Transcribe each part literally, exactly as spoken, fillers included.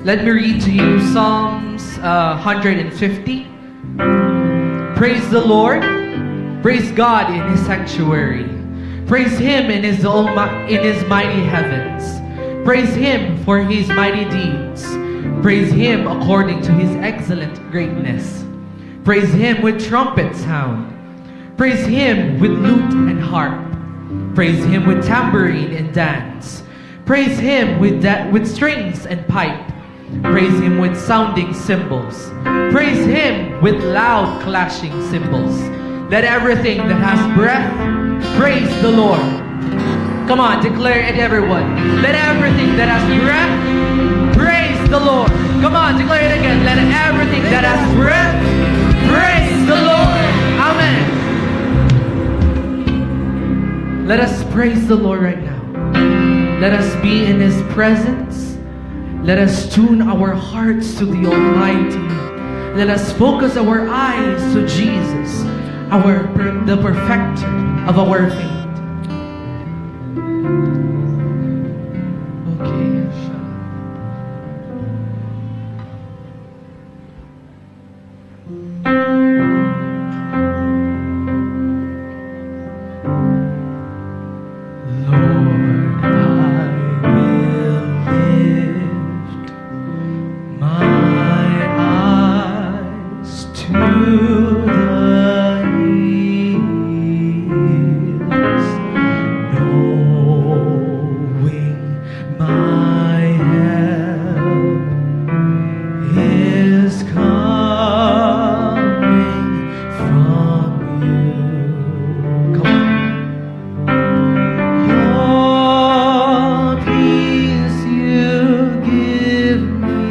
Let me read to you Psalms uh, one hundred fifty. Praise the Lord. Praise God in his sanctuary. Praise him in his, almi- in his mighty heavens. Praise him for his mighty deeds. Praise him according to his excellent greatness. Praise him with trumpet sound. Praise him with lute and harp. Praise him with tambourine and dance. Praise him with, da- with strings and pipe. Praise him with sounding cymbals. Praise him with loud clashing cymbals. Let everything that has breath praise the Lord. Come on, declare it, everyone. Let everything that has breath praise the Lord. Come on, declare it again. Let everything that has breath praise the Lord. Amen. Let us praise the Lord right now. Let us be in his presence. Let us tune our hearts to the Almighty. Let us focus our eyes to Jesus, our per- the perfecter of our faith. Okay. Lord, I will lift my eyes to the hills, knowing my help is coming from you. Come on. Your peace you give me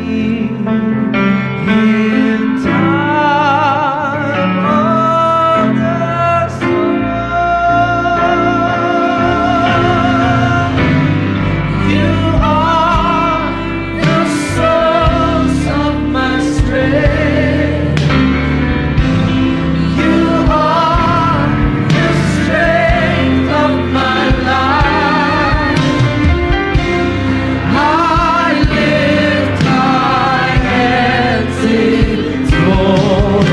in time of the storm. You are the source of my strength. You are the strength of my life. I lift my hands in total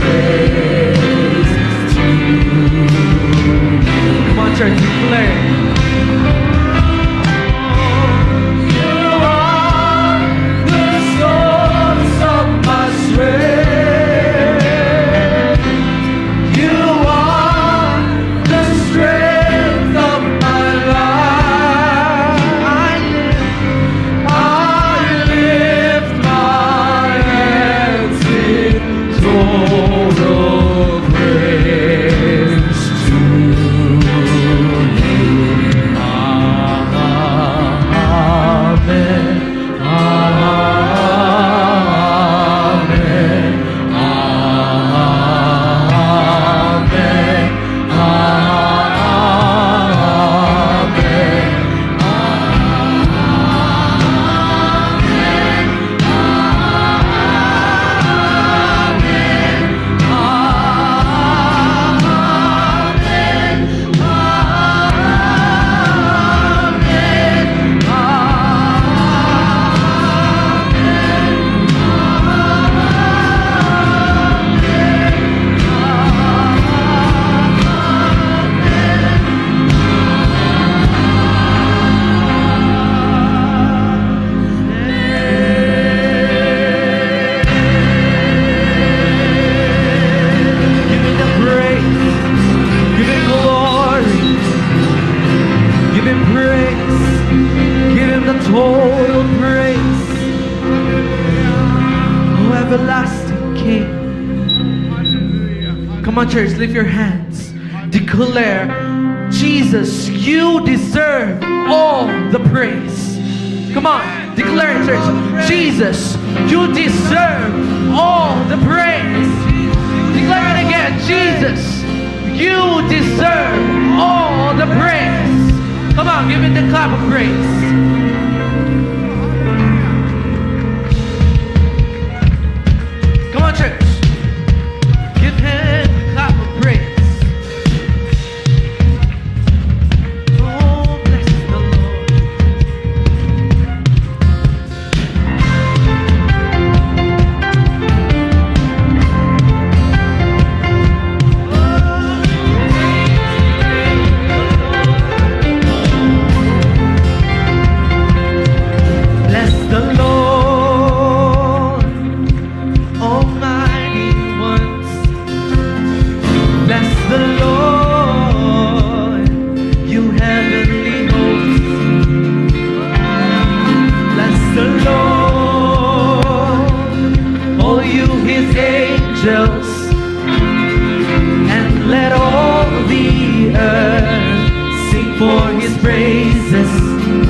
praise to you. Come on, church, declare. You are the source of my strength. You are the strength of my life. I lift, I lift my hands in total praise to you. Amen. Amen. Amen. Amen. Give him the praise. Give him glory. Give him praise. Give him the total praise. Oh, everlasting King. Come on, church, lift your hands. Declare, "Jesus, you deserve all the praise." Come on, declare it, church. "Jesus, you deserve all the praise." Declare it again, "Jesus, you deserve all the praise." Come on, give it the clap of praise. Come on, church. Give him a clap of praise. Bless the Lord, you heavenly hosts. Bless the Lord, all you his angels, and let all the earth sing for his praises.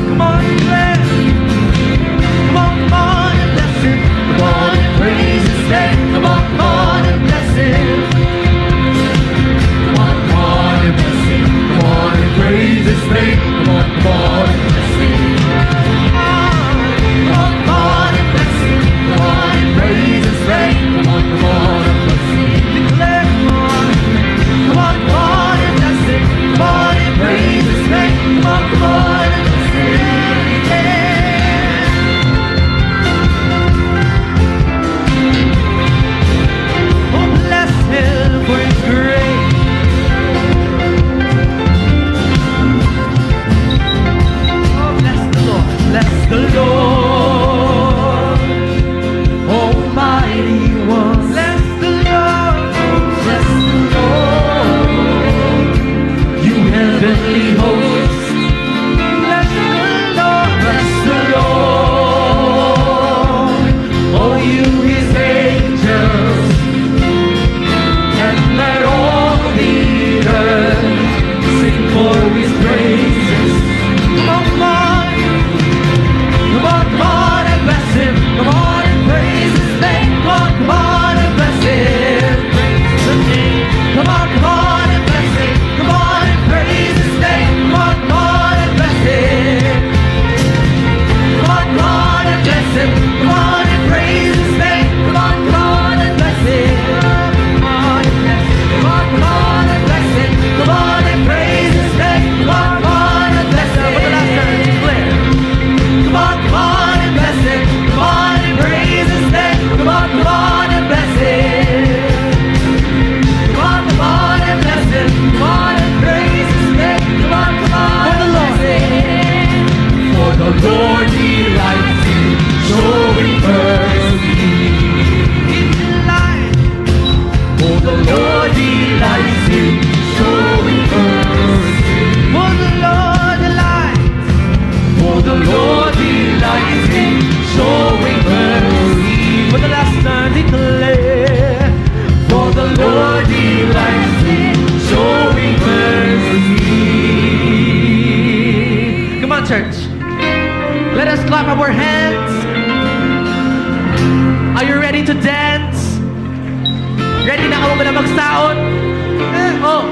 Come on, declare. Come on, come on and bless him. Come on and praise his name. Come on, come on and bless him. Come on, come on and bless him. Come on and praise his name. Come on, come on and bless him. Come on, come on and bless him. Come on and praise his name. Come on, come on and bless him. Declare, come on. Come on, come on and bless him. Come on and praise his name. Come on, come on and bless him. Yeah. Oh, bless him for his grace. Oh, bless the Lord. Bless the Lord, Almighty ones. Bless the Lord. Bless the Lord, you heavenly hosts. Bless the Lord. Bless the Lord, all you his angels, and let all the earth sing for his praises. Come on, come on, come on and bless him. Come on and praise his name. Come on, come on and bless him. Praise the name. Come on, come on and bless him. Come on and praise his name. Come on, come on and bless him. Come on, come on and bless him. Come on and praise his name. Come on, come on and bless him. Come on, come on and bless him. Come on, come on and bless him. Come on and praise his name. Come on, come on and bless him. For the last time, declare. Come on, come on and bless him. Come on and praise his name. Come on, come on and bless him. Come on, come on and bless him. Come on and praise his name. Come on, come on and bless him. For the Lord delights in showing mercy. He delights. For the Lord delights in showing mercy. For the Lord delights. For the Lord delights in showing mercy. For the last time, declare. For the Lord delights in showing mercy. Come on, church. Let us clap our hands. Are you ready to dance? Ready na kamo ba na magsaon? Eh, oh.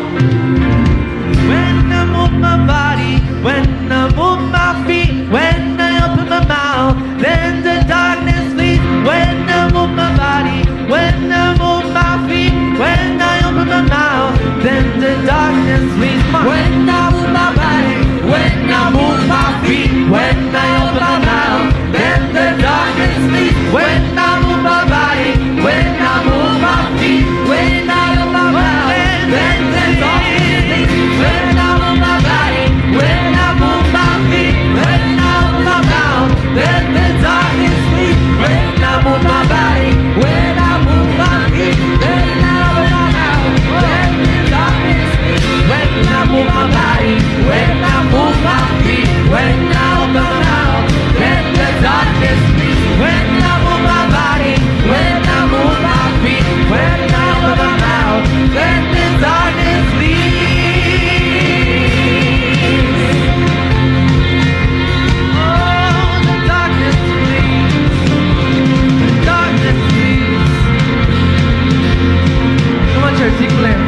When I move my body, when I move my feet, when I open my mouth, then the darkness flees. When I move my body, when I move my feet, when I open my mouth, then the darkness flees. Come on. When I move my body, when I move my feet, when I open my mouth, then the darkness flees. When I move my body, when I move my feet, when I open my mouth, then the darkness flees. When I move my body, when I move my feet, when I open my mouth, then the darkness flees. When I move my body, when I move my feet, when I open my mouth, then the darkness flees. When I move my body, when I move my feet, when I open my mouth, then the darkness flees. When I move my body, when I move my feet, when I open my mouth, then the darkness flees. Oh, the darkness flees. The darkness flees. Come on, church, declare.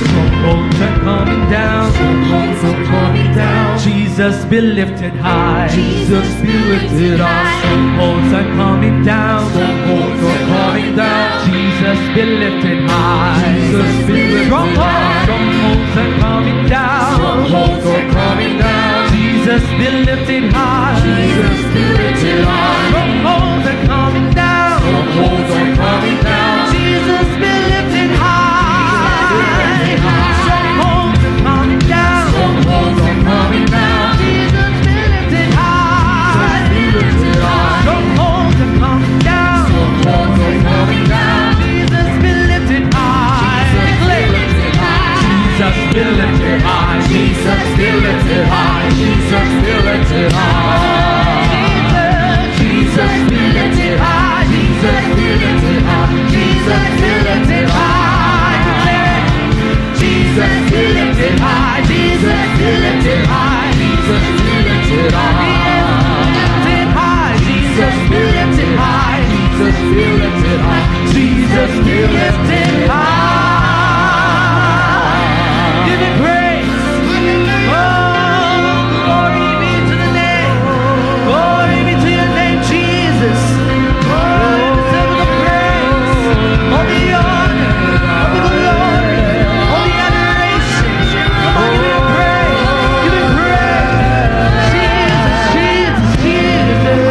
Strongholds are coming down. Strongholds are coming down. Jesus be lifted high. Jesus be lifted high. Strongholds are coming down. Strongholds are coming down. Jesus be lifted high. Jesus be lifted high. Strongholds are coming down. Strongholds are coming down. Jesus be lifted high. Jesus be lifted high. Strongholds are coming down. Strongholds are coming down. Jesus be lifted high. Strongholds are coming down. Strongholds are coming down. Jesus be lifted high. Strongholds are coming down. Strongholds are coming down. Jesus be lifted high. Declare. Be lifted high, Jesus, be lifted high, Jesus, be lifted high. Jesus, be lifted high, Jesus, be lifted high, Jesus, be lifted high. Jesus, be lifted high, Jesus, be lifted high, Jesus, be lifted high. Be lifted high, Jesus, be lifted high, Jesus, be lifted high, Jesus, be lifted high. Give him praise. Oh, glory be to the name. Glory be to your name, Jesus. Oh, you deserve the praise, all the honor, all the glory, all the adoration. Come on, give him praise. Give him praise. Jesus, Jesus, Jesus.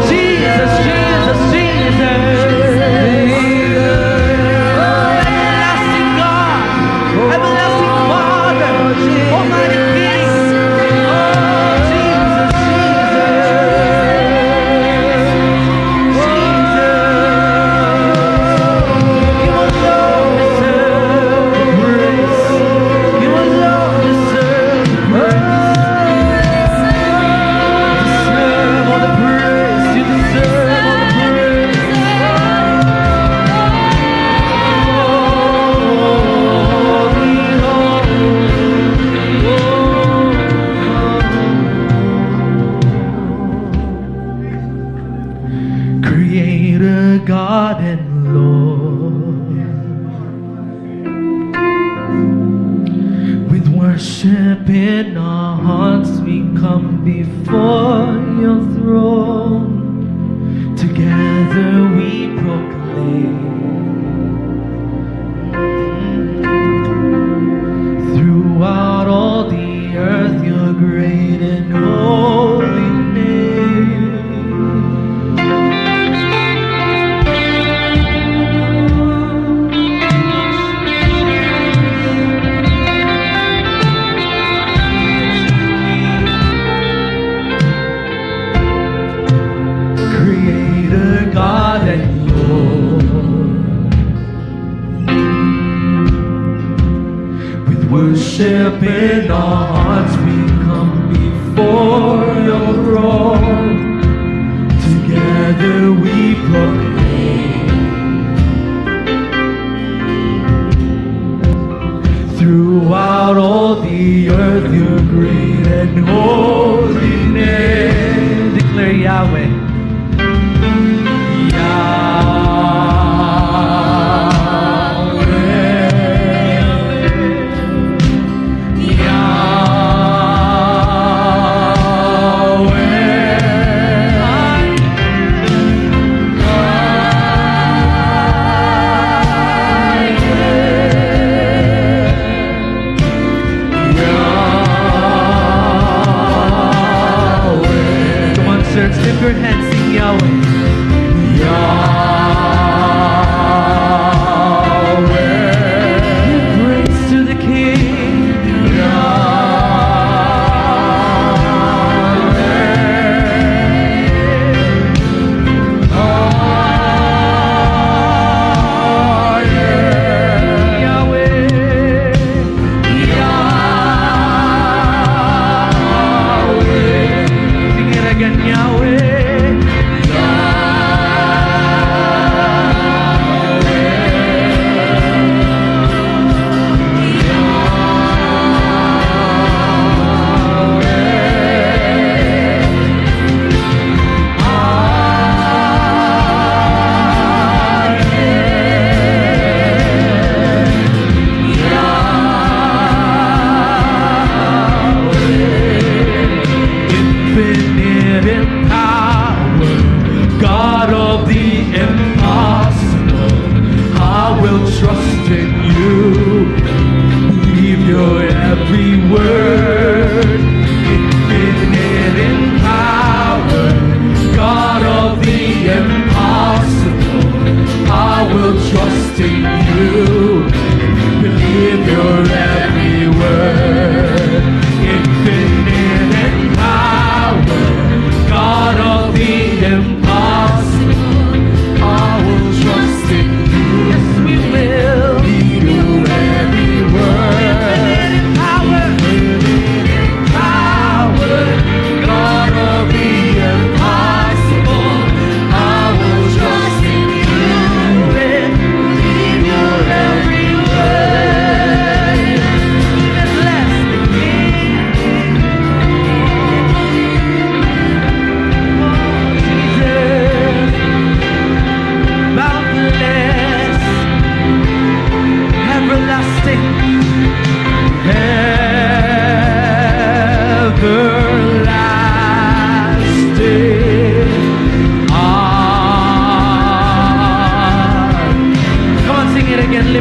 Jesus, Jesus, Jesus. Oh, everlasting God. Everlasting Father, Almighty King. Oh, Jesus, Jesus, Jesus. You alone deserve the praise. You alone deserve the praise. You deserve all the praise. You deserve all the praise. Creator God and Lord, with worship in our hearts, we come before your throne. Together we proclaim, throughout all the earth, your great and holy name. Creator God and Lord, with worship in our hearts, we come before your throne. Together we proclaim, throughout all the earth, your great and holy name. Declare Yahweh. Yahweh. Yahweh. Yahweh. Come on, church, lift your hands, sing Yahweh. Yahweh. Give praise to the King. Yahweh. Ah, yeah. Yahweh. Yahweh. Sing it again, Yahweh. Yahweh. Yahweh. Infinite in power, God of the impossible, I will trust in you. Believe your every word. Infinite in power, God of the impossible, I will trust in you. Believe your every word. Infinite in power, God of the impossible, I will trust in you. Yes, we will. Believe your every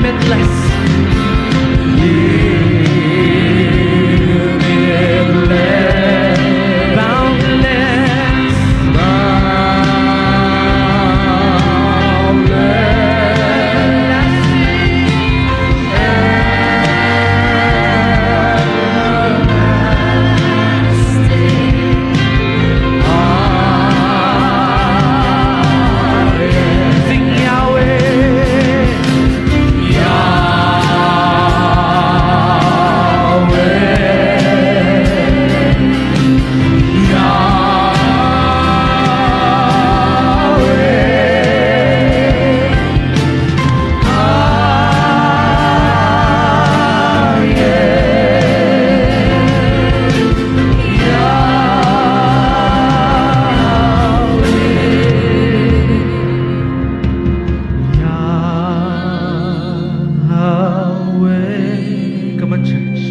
Limitless. Boundless. Sing Yahweh. Yahweh. Come on, church.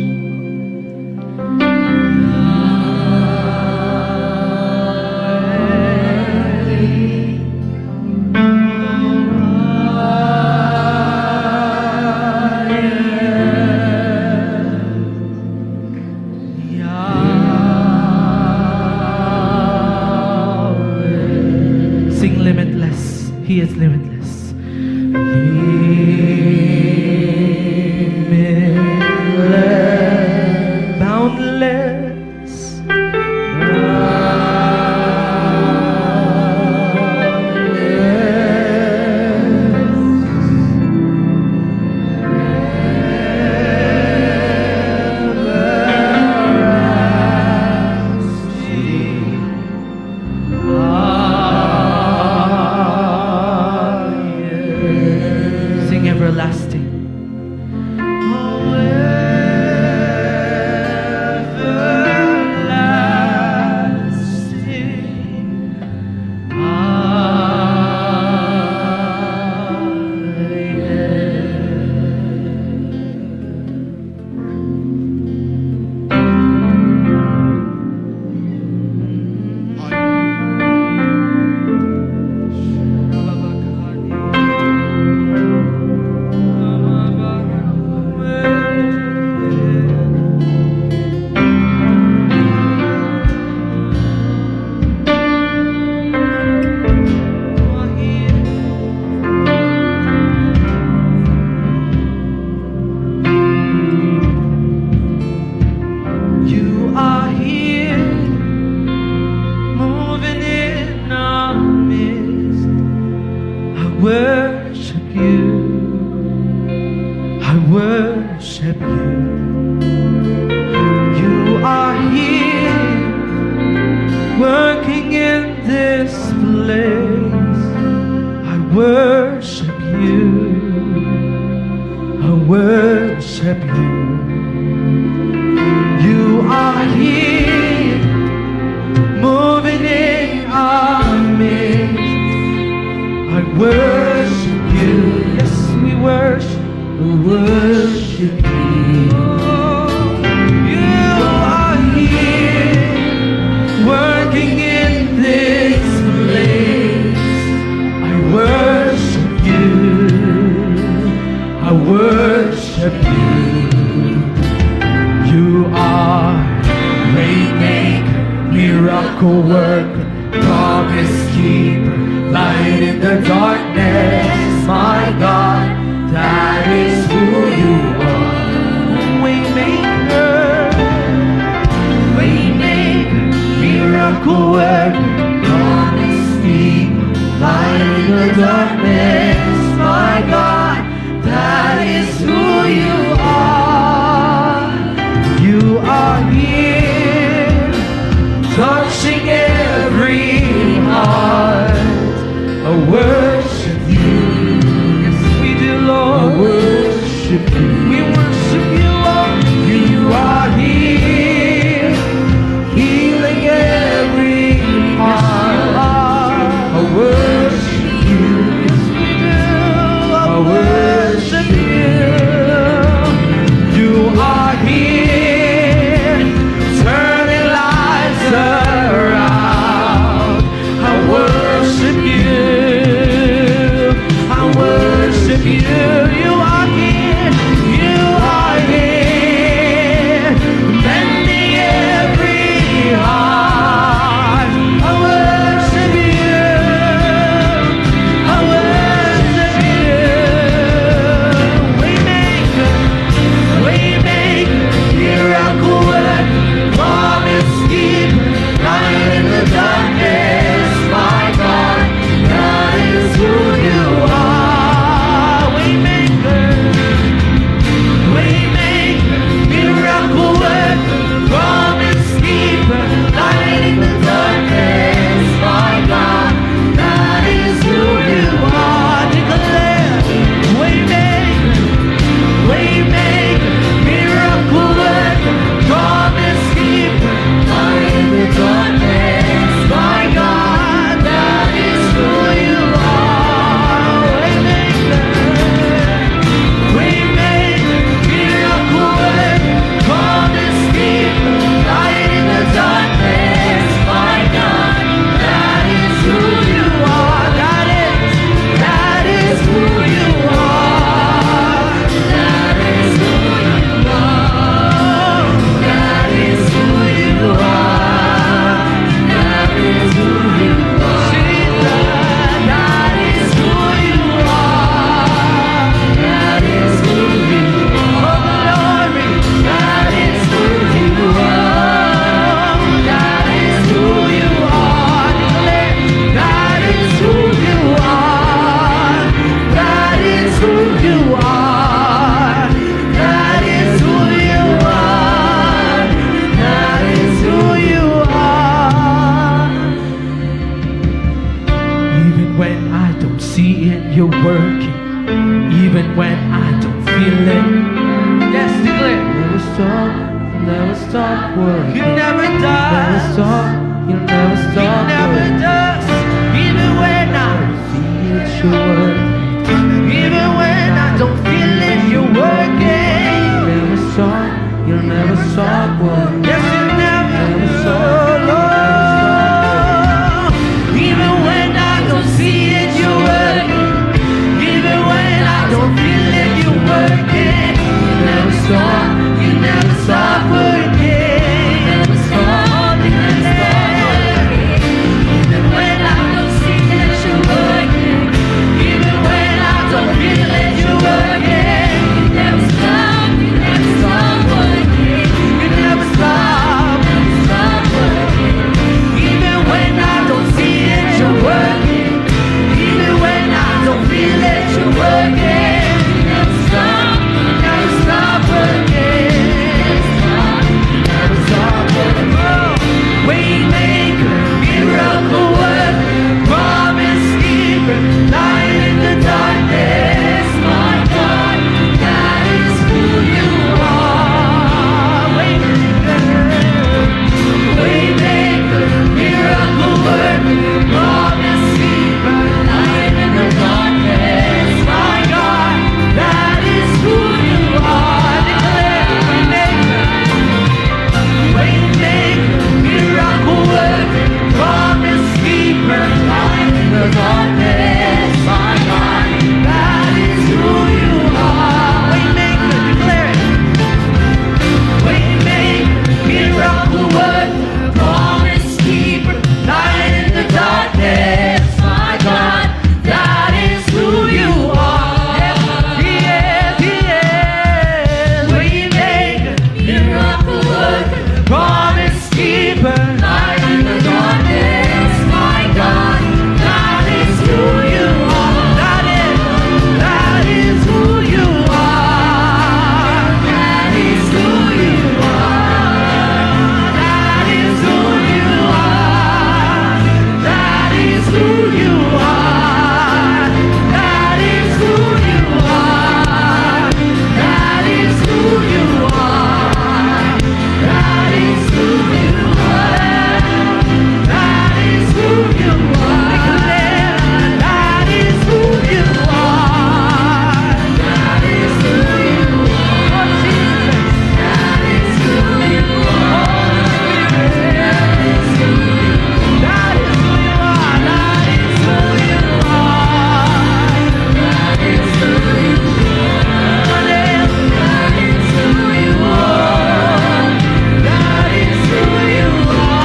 Sing limitless. He is limitless. Limitless, boundless. Sing everlasting. Everlasting. Amen. You are here, moving in our midst. I worship you. I worship you. You are here, working in this place. I worship you. I worship you. You are here, moving in our midst. I worship you. Yes, we worship. We worship you. You are here, working in this place. I worship you. I worship you. You are waymaker, miracle worker, promise keeper, light in the darkness. My God, that is who you are. Waymaker, waymaker, miracle worker, promise keeper, light in the darkness. My God, that is who you are. You are here, touching every heart. I worship you. Yes, we do, Lord. I worship you. We worship you, Lord. You are here, healing every heart. Yes, you are. I worship you. Yes, we do. I worship you. You are here, turning lives around. I worship you. I worship you. You are here. stop working. You never does. Never stop. You never stop. You never does. Even when I don't see it, you're working. Even when I don't feel it, you're working. You never stop. You never stop working. Yes, you never, never stop, Lord. Even when I don't see it, you're working. Even when I don't feel it, you're working. You never stop, you never stop working. You never stop, you never stop working. Even when I don't see it, you're working. Even when I don't feel it, you're working. You never stop, you never stop working. You never stop, never stop working. Even when I don't see it, you're working. Even when I don't feel it, you're working. You never stop, you never stop working. You never stop working. Waymaker, miracle worker, promise keeper, light in the darkness. My God, that is who you are. Waymaker, waymaker, miracle worker, promise keeper, light in the darkness. My God, that is who you are. Declare, waymaker, waymaker, miracle worker, promise keeper, light in the darkness. My God, that is who you are. Waymaker, declare it. Waymaker, miracle worker, promise keeper, light in the darkness. My God, that is who you are. Yes, he is, he is. Waymaker, miracle worker, promise keeper, light in the darkness. My God, that is who you are. That is, that is who you are. That is who you are. That is who you are. That is who you are. That is who you are. That is who you are. That is who you are. That is who you are. Declare, that is who you are. That is who you are. Oh, Jesus. That is who you are. Holy Spirit. That is who you are. That is who you are. That is who you are. That is who you are. That is who you are. That is who you are. That is who you are.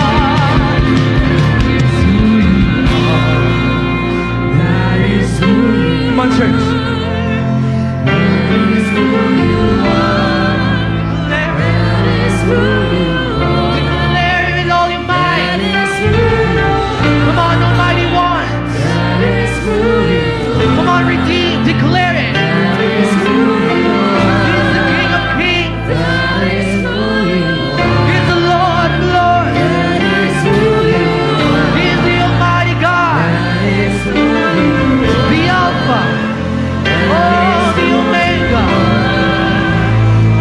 Come on, church. That is who you are. That is who you are. Declare it with all your might. That is who you are. Come on, Almighty One. That is who you are. Come on, redeem, declare it. That is who you are. He is the King of kings. That is who you are. He is the Lord of lords. That is who you are. He is the Almighty God. That is who you are. The Alpha. Oh, the Omega.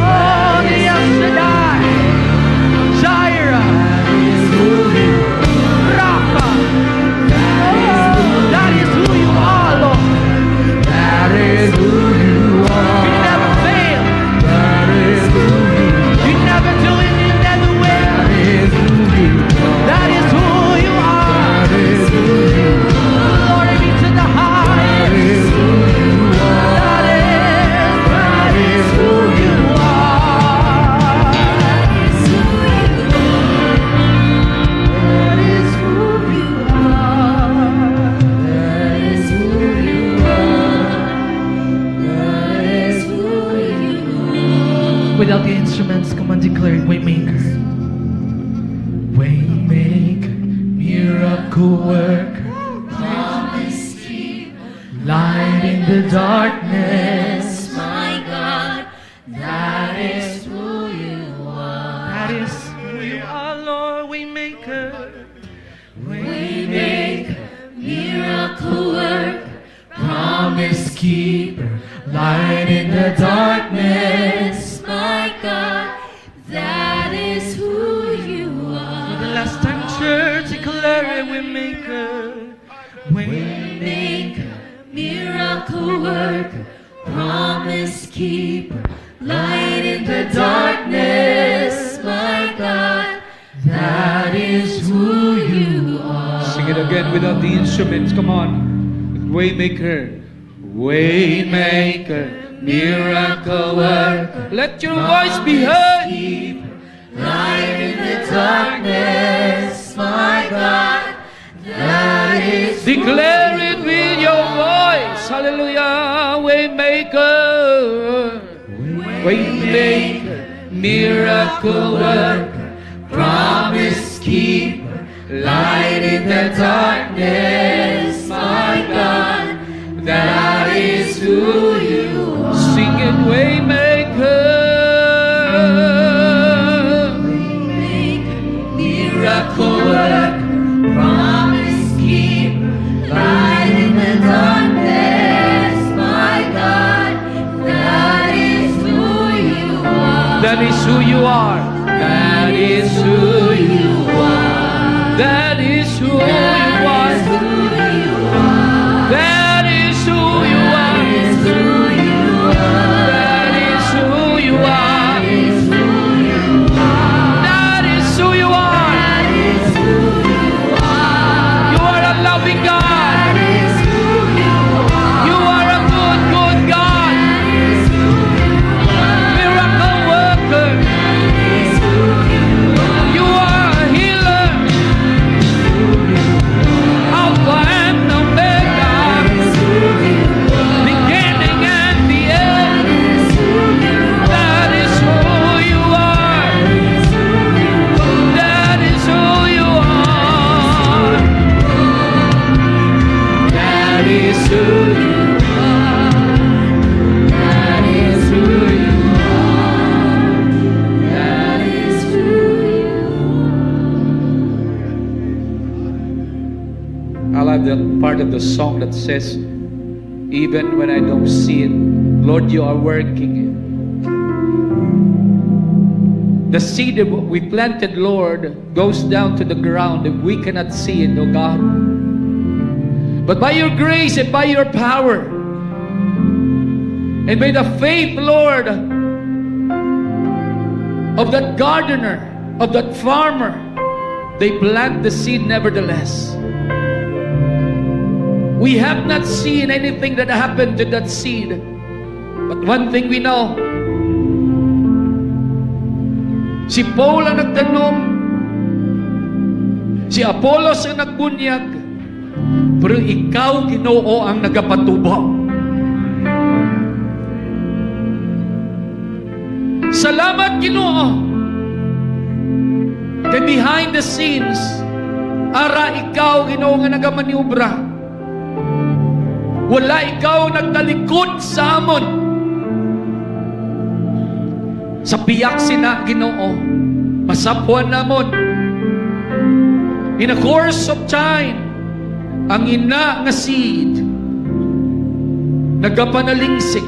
Oh, the El Shaddai. Jireh. Rapha. Oh, that is who you are, Lord. That is who you are. You never fail. That is who you are. You never do it, you never will. That is who you are. That is who you are. That is who you are. Glory be to the highest. That is who you are. That is, that is who you are. That is who you are. That is who you are. That is who you are. That is who you are. Without the instruments, come on, declare it. Waymaker. Waymaker, miracle worker, promise keeper, light in the darkness, my God, that is who you are. That is who you are, Lord. Waymaker. Waymaker, miracle worker, promise keeper, light in the darkness, my God, that is who Promise keeper, light in the darkness, my God, that is who you are. Sing it again without the instruments. Come on. Waymaker, waymaker, miracle worker. Let your voice be heard. Keeper, light in the darkness, my God, that is who. Declare it with your voice. Hallelujah. Waymaker, waymaker, miracle worker, promise keeper, light in the darkness, my God, that is who you are. Sing it, waymaker. Waymaker, miracle worker, promise keeper, light in the darkness, my God, that is who you are. That is who you are. That is who you are. That is who you are. That is who you are. That is who you are. That is who you are. That is who you are. You are a loving God. You are a good, good God. Miracle worker. You are a healer. Alpha and Omega. Beginning and the end. That is who you are. That is who you are. That is who you are. That is who you are. That is who you are. I like the part of the song that says, "Even when I don't see it, Lord, you are working." The seed that we planted, Lord, goes down to the ground and we cannot see it, oh God. But by your grace and by your power, and by the faith, Lord, of that gardener, of that farmer, they plant the seed nevertheless. We have not seen anything that happened to that seed. But one thing we know, si Paul ang nagtanom, si Apolos ang nagbunyag, pero ikaw, Ginoo, ang nagapatubo. Salamat, Ginoo. Kay behind the scenes, ara ikaw, Ginoo, nga nagamaniobra. Wala ikaw nagtalikod sa amon. Sa pihak sina, Ginoo, masapwan namon. In a course of time, ang ina nga seed nagapanalingsik,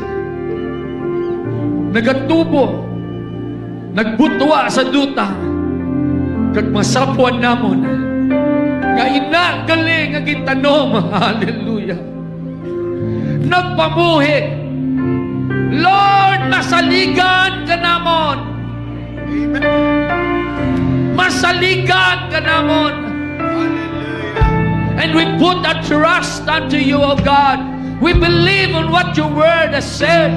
nagatubo, nagbutwa sa duta, kag masapwan namon nga ina gali nga gintanom. Hallelujah. Nagpamuhi. Lord, masaligan ka namon. Amen. Masaligan ka namon. Hallelujah. And we put our trust unto you, O God. We believe on what your word has said.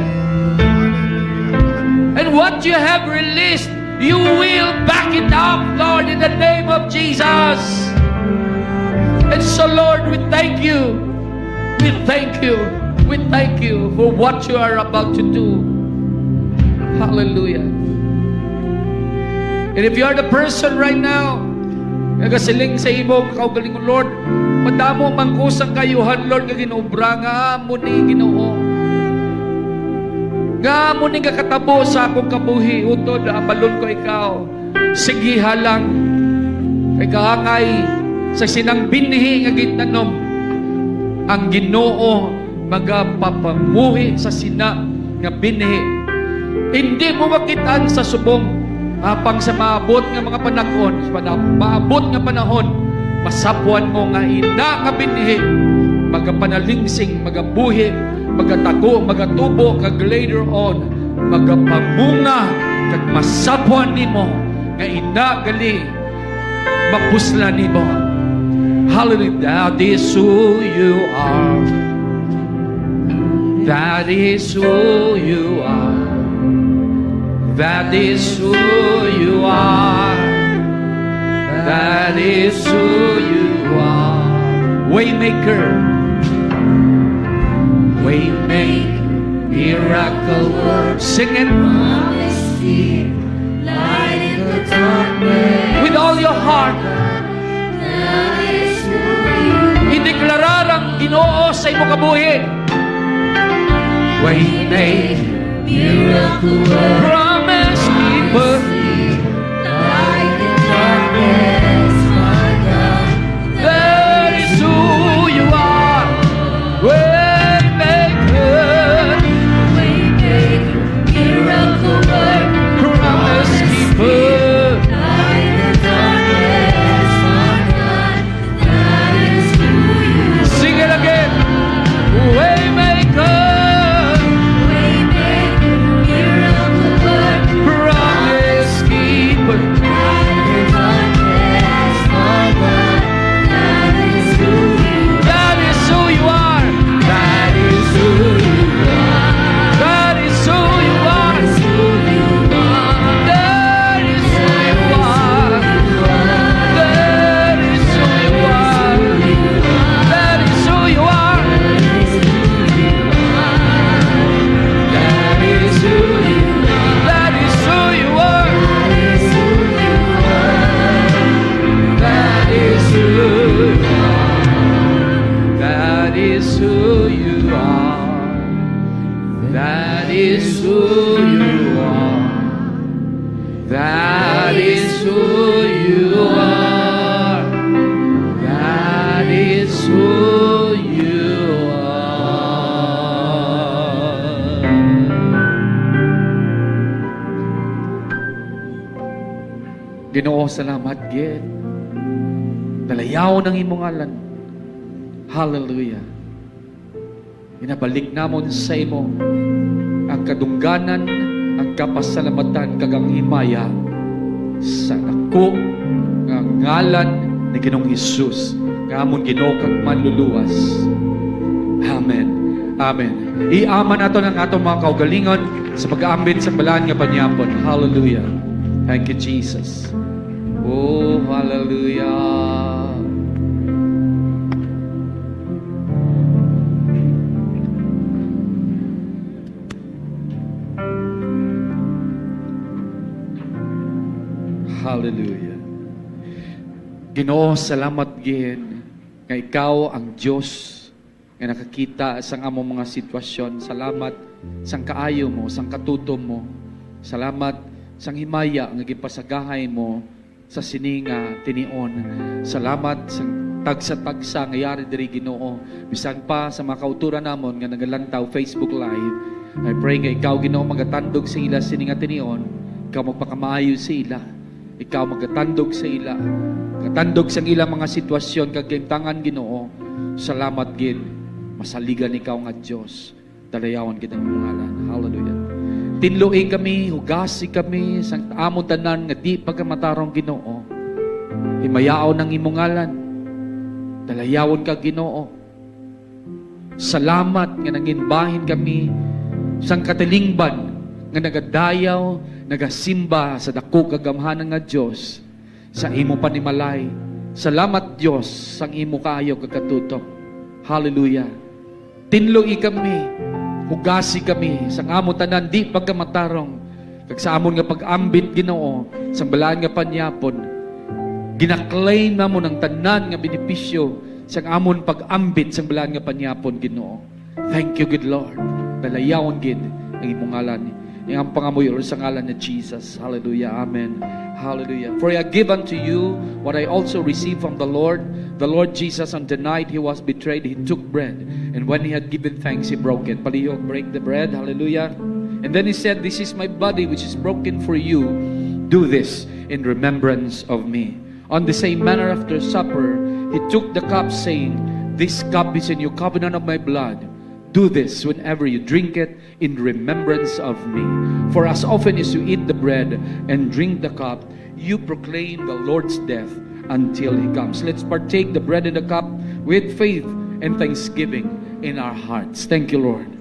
Hallelujah. And what you have released, you will back it up, Lord, in the name of Jesus. And so, Lord, we thank you. We thank you. We thank you for what you are about to do. Hallelujah. And if you are the person right now, nagasiling sa imo, kaugalingon, Lord, madamo man ko sang kaayuhan, Lord, nga ginobra nga amo ni, Ginoo. Nga amo ni nga katabo sa akong kabuhi, utod, abalon ko ikaw. Sigiha lang. Kay kaangay sa sinang binhi nga gintanom, ang Ginoo magapapamuhi sa sina nga binhi. Indi mo makit-an sa subong, apang sa maabot nga mga panahon, sa pana-, maabot nga panahon, masapwan mo nga ina nga binhi magapanalingsing, magabuhi, Magatago, magatubo, kag later on, magapamunga, kag masapwan nimo nga ina gali mapuslan nimo. Hallelujah. That is who you are. That is who you are. That is who you are. That is who you are. Waymaker. Waymaker, miracle worker. Sing it. Promise keeper, light in the darkness. With all your heart. That is who you are. Ideklara ang Ginoo sa imo kabuhi. Waymaker, miracle worker, promise keeper. Light in darkness, my God. That is who you are. Waymaker. Waymaker, miracle worker, promise keeper. Light in darkness, my God. Sing it again. Waymaker. Waymaker, miracle worker, promise keeper. Light in darkness, my God. That is who you are. That is who you are. That is who you are. That is who you are. That is who you are. That is who you are. That is who you are. That is who you are. That is who you are. That is who you are. That is who you are. That is who you are. That is who you are. Ginoo, salamat gid. Dalayawon ang imong ngalan. Hallelujah. Ginabalik namon sa imo ang kadungganan, ang kapasalamatan, kag ang himaya sa dako nga ngalan ni Ginoong Jesus, nga amon Ginoo kag Manluluwas. Amen. Amen. Iama naton ang aton mga kaugalingon sa pag-aambit sa balaan nga panyapon. Hallelujah. Thank you, Jesus. Oh, hallelujah. Hallelujah. Ginoo, salamat gid nga ikaw ang Dios nga nakakita sang among mga sitwasyon. Salamat sang kaayo mo, sang katutom mo. Salamat sang himaya nga ginpasagahay mo sa sini nga tinion. Salamat sang tagsa-tagsa nga yari diri, Ginoo. Bisan pa sa mga kauturan namon nga nagalantaw Facebook Live, I pray nga ikaw, Ginoo, magatandog sa ila sini nga tinion. Ikaw magpakamaayo sa ila. Ikaw magatandog sa ila. Magatandog sang ilang mga sitwasyon kag kahimtangan, Ginoo. Salamat gid. Masaligan ikaw nga Dios. Dalayawon gid ang imong ngalan. Hallelujah. Tinloi kami, hugasi kami sang amon tanan nga di pagkamatarong, Ginoo. Himayaon ang imong ngalan. Dalayawon ka, Ginoo. Salamat nga nanginbahin kami sang katilingban nga nagadayaw, nagasimba sa dako kag gamhanan nga Dios, sa imo panimalay. Salamat, Dios, sang imo kaayo kag katutom. Hallelujah. Tinloi kami, hugasi kami sang amon tanan di pagkamatarong, kag sa amon nga pag-ambit, Ginoo, sang balaan nga panyapon. Ginaklaim namon ang tanan nga benepisyo sang amon pag-ambit sang balaan nga panyapon, Ginoo. Thank you, good Lord. Dalayawon gid ang imong ngalan. Ang among pangamuyo sa ngalan ni Jesus. Hallelujah. Amen. Hallelujah. For I give unto you what I also received from the Lord. The Lord Jesus, on the night he was betrayed, he took bread. And when he had given thanks, he broke it. Palihog, break the bread. Hallelujah. And then he said, "This is my body, which is broken for you. Do this in remembrance of me." On the same manner, after supper, he took the cup, saying, "This cup is a new covenant of my blood, Do this whenever you drink it in remembrance of me. For as often as you eat the bread and drink the cup, you proclaim the Lord's death until he comes. Let's partake the bread and the cup with faith and thanksgiving in our hearts. Thank you, Lord.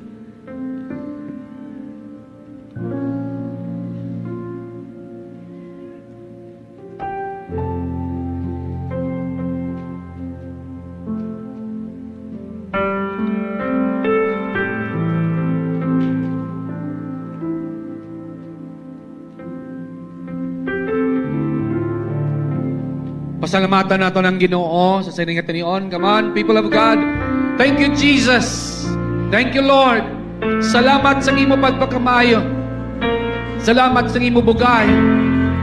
Pasalamatan naton ang Ginoo sa sini nga tinion. Come on, people of God. Thank you, Jesus. Thank you, Lord. Salamat sa imo pagpakamaayo. Salamat sa imo bugay.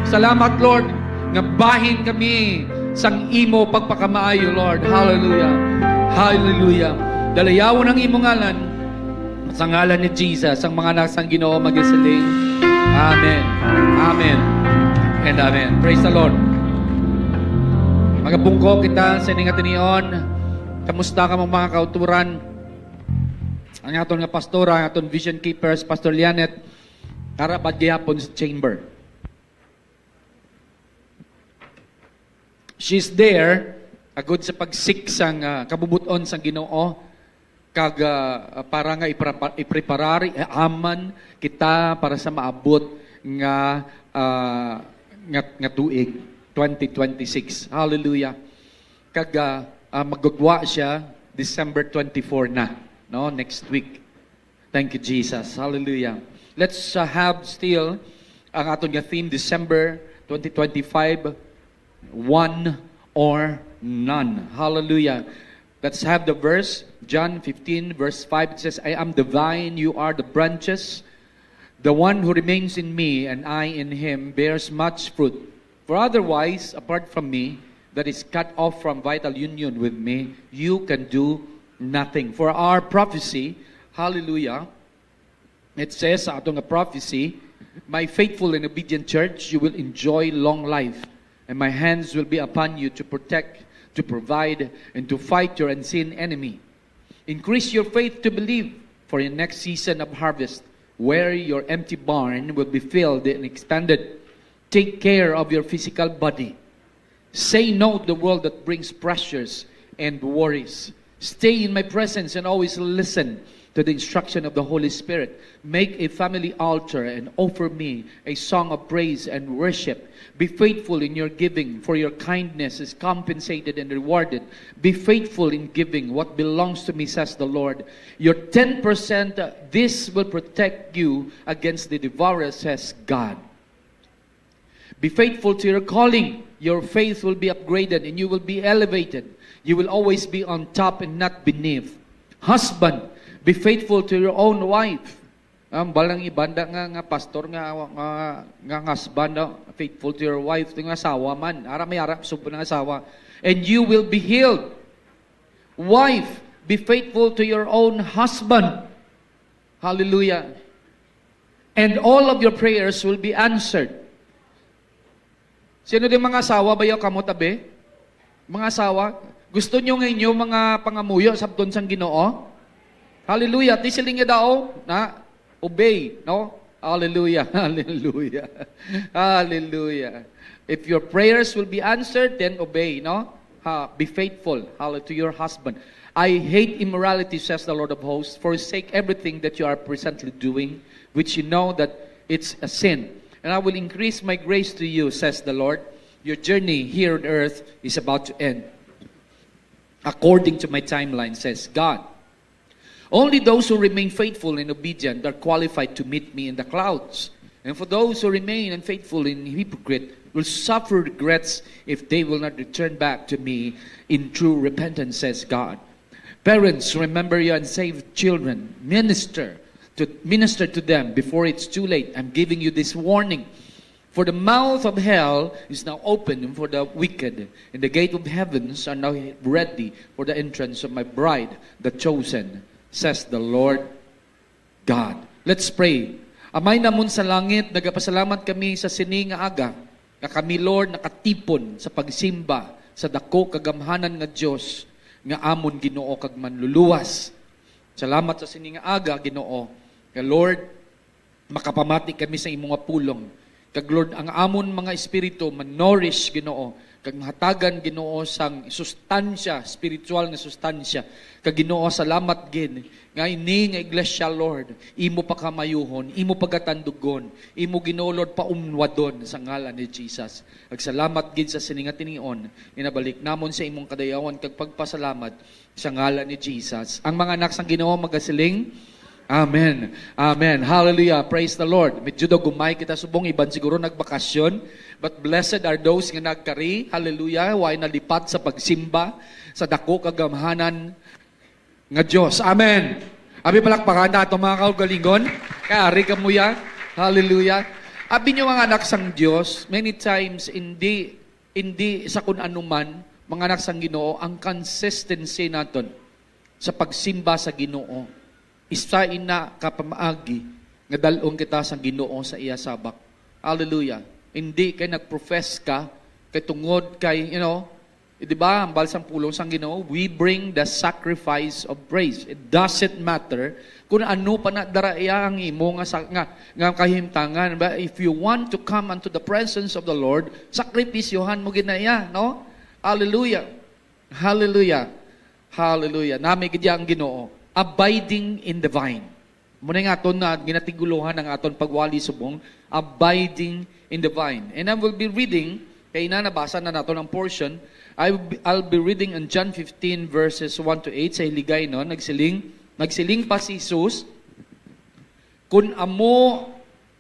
Salamat, Lord, nga bahin kami sang imo pagpakamaayo, Lord. Hallelujah. Hallelujah. Dalayawon ang imo ngalan. Sa ngalan ni Jesus, ang mga anak sang Ginoo magisiling, Amen. Amen. And amen. Praise the Lord. Magabungko kita sa ini nga tinion. Kamusta ka, mga kauturan? Ang aton nga pastora, ang aton vision keepers, Pastor Lianet, karabad gihapon sa chamber. She's there, agud sa pag-seek sang, ah, kabubut-on sang Ginoo, kag, ah, para nga iprapa-, ipreparar, iaman kita para sa maabot nga, ah, nga, nga tuig, twenty twenty-six. Hallelujah. Kag, ah, ah, magugwa siya December twenty-four na, no, next week. Thank you, Jesus. Hallelujah. Let's, uh, have still ang aton nga theme, December twenty twenty-five, one or none. Hallelujah. Let's have the verse, John fifteen, verse five. It says, "I am the vine, you are the branches. The one who remains in me and I in him bears much fruit. For otherwise, apart from me, that is cut off from vital union with me, you can do nothing." For our prophecy, hallelujah, it says sa ato nga prophecy, "My faithful and obedient church, you will enjoy long life, and my hands will be upon you to protect, to provide, and to fight your unseen enemy. Increase your faith to believe for your next season of harvest, where your empty barn will be filled and expanded. Take care of your physical body. Say no to the world that brings pressures and worries. Stay in my presence and always listen to the instruction of the Holy Spirit. Make a family altar and offer me a song of praise and worship. Be faithful in your giving, for your kindness is compensated and rewarded. Be faithful in giving what belongs to me," says the Lord. "Your ten percent, uh, this will protect you against the devourer," says God. "Be faithful to your calling. Your faith will be upgraded and you will be elevated. You will always be on top and not beneath. Husband, be faithful to your own wife." Ang balang ibanda nga, nga pastor nga, nga, nga husband, no? "Faithful to your wife," to nga asawa man. Ara may ara, sumpo nga asawa. "And you will be healed. Wife, be faithful to your own husband." Hallelujah. "And all of your prayers will be answered." Sino din mga asawa ba yaw kamo, tabi? Mga asawa, gusto nyo nga inyo mga pangamuyo sabton sang Ginoo? Hallelujah. Ti siling niya daw, na, obey, no? Hallelujah. Hallelujah. Hallelujah. If your prayers will be answered, then obey, no? Ha, be faithful, hallelujah, to your husband. "I hate immorality," says the Lord of hosts. "Forsake everything that you are presently doing, which you know that it's a sin. And I will increase my grace to you," says the Lord. "Your journey here on earth is about to end, according to my timeline," says God. "Only those who remain faithful and obedient are qualified to meet me in the clouds. And for those who remain unfaithful and hypocrite will suffer regrets if they will not return back to me in true repentance," says God. "Parents, remember your unsaved children. Minister to, minister to them before it's too late. I'm giving you this warning. For the mouth of hell is now open for the wicked, and the gate of heavens are now ready for the entrance of my bride, the chosen," says the Lord God. Let's pray. Amay namon sa langit, nagapasalamat kami sa sini nga aga, nga kami, Lord, nakatipon sa pagsimba sa dako kagamhanan nga Dios, nga amon Ginoo kag Manluluwas. Salamat sa sini nga aga, Ginoo. Nga, Lord, makapamati kami sa imo nga pulong. Kag, Lord, ang amon mga espiritu ma-nourish, Ginoo, kag mahatagan, Ginoo, sang sustansya, spiritual nga sustansya. Kag, Ginoo, salamat gid nga ini nga iglesia, Lord, imo pakamayuhon, imo pagatandugon, imo, Ginoo, Lord, paunwadon sa ngalan ni Jesus. Kag salamat gid sa sini nga tinion, inabalik namon sa imong kadayawan kag pagpasalamat sa ngalan ni Jesus. Ang mga anak sang Ginoo magasiling, "Amen. Amen. Hallelujah. Praise the Lord." Medyo daw gumay kita subong, iban siguro nagbakasyon. But blessed are those nga nagkari. Hallelujah. Way nalipat sa pagsimba sa dako kagamhanan nga Dios. Amen. Abi, palakpakan ta atong mga kaugalingon. Kay ari kamo ya. Hallelujah. Abi niyo, mga anak sang Dios, many times, hindi, hindi sa kun ano man, mga anak sang Ginoo, ang consistency naton sa pagsimba sa Ginoo, isa ina ka pamaagi nga dal-on kita sang Ginoo sa iya sabak. Hallelujah. Hindi kay nag-profess ka, kay tungod kay, you know, eh, di ba, ang balsang pulong sang Ginoo, "We bring the sacrifice of praise." It doesn't matter kung ano pa na dara iya ang imo nga sa-, nga, nga kahimtangan. But if you want to come unto the presence of the Lord, sakripisyohan mo gid na iya, no? Hallelujah. Hallelujah. Hallelujah. Nami gid iya ang Ginoo. Abiding in the vine. Mao na nga aton na ginatigulohan ang aton pagwali subong, abiding in the vine. And I will be reading, kay na nabasa na naton ang portion. I will be, I'll be reading in John fifteen verses one to eight. Sa Hiligaynon, nagsiling, nagsiling pa si Jesus, "Kun amo,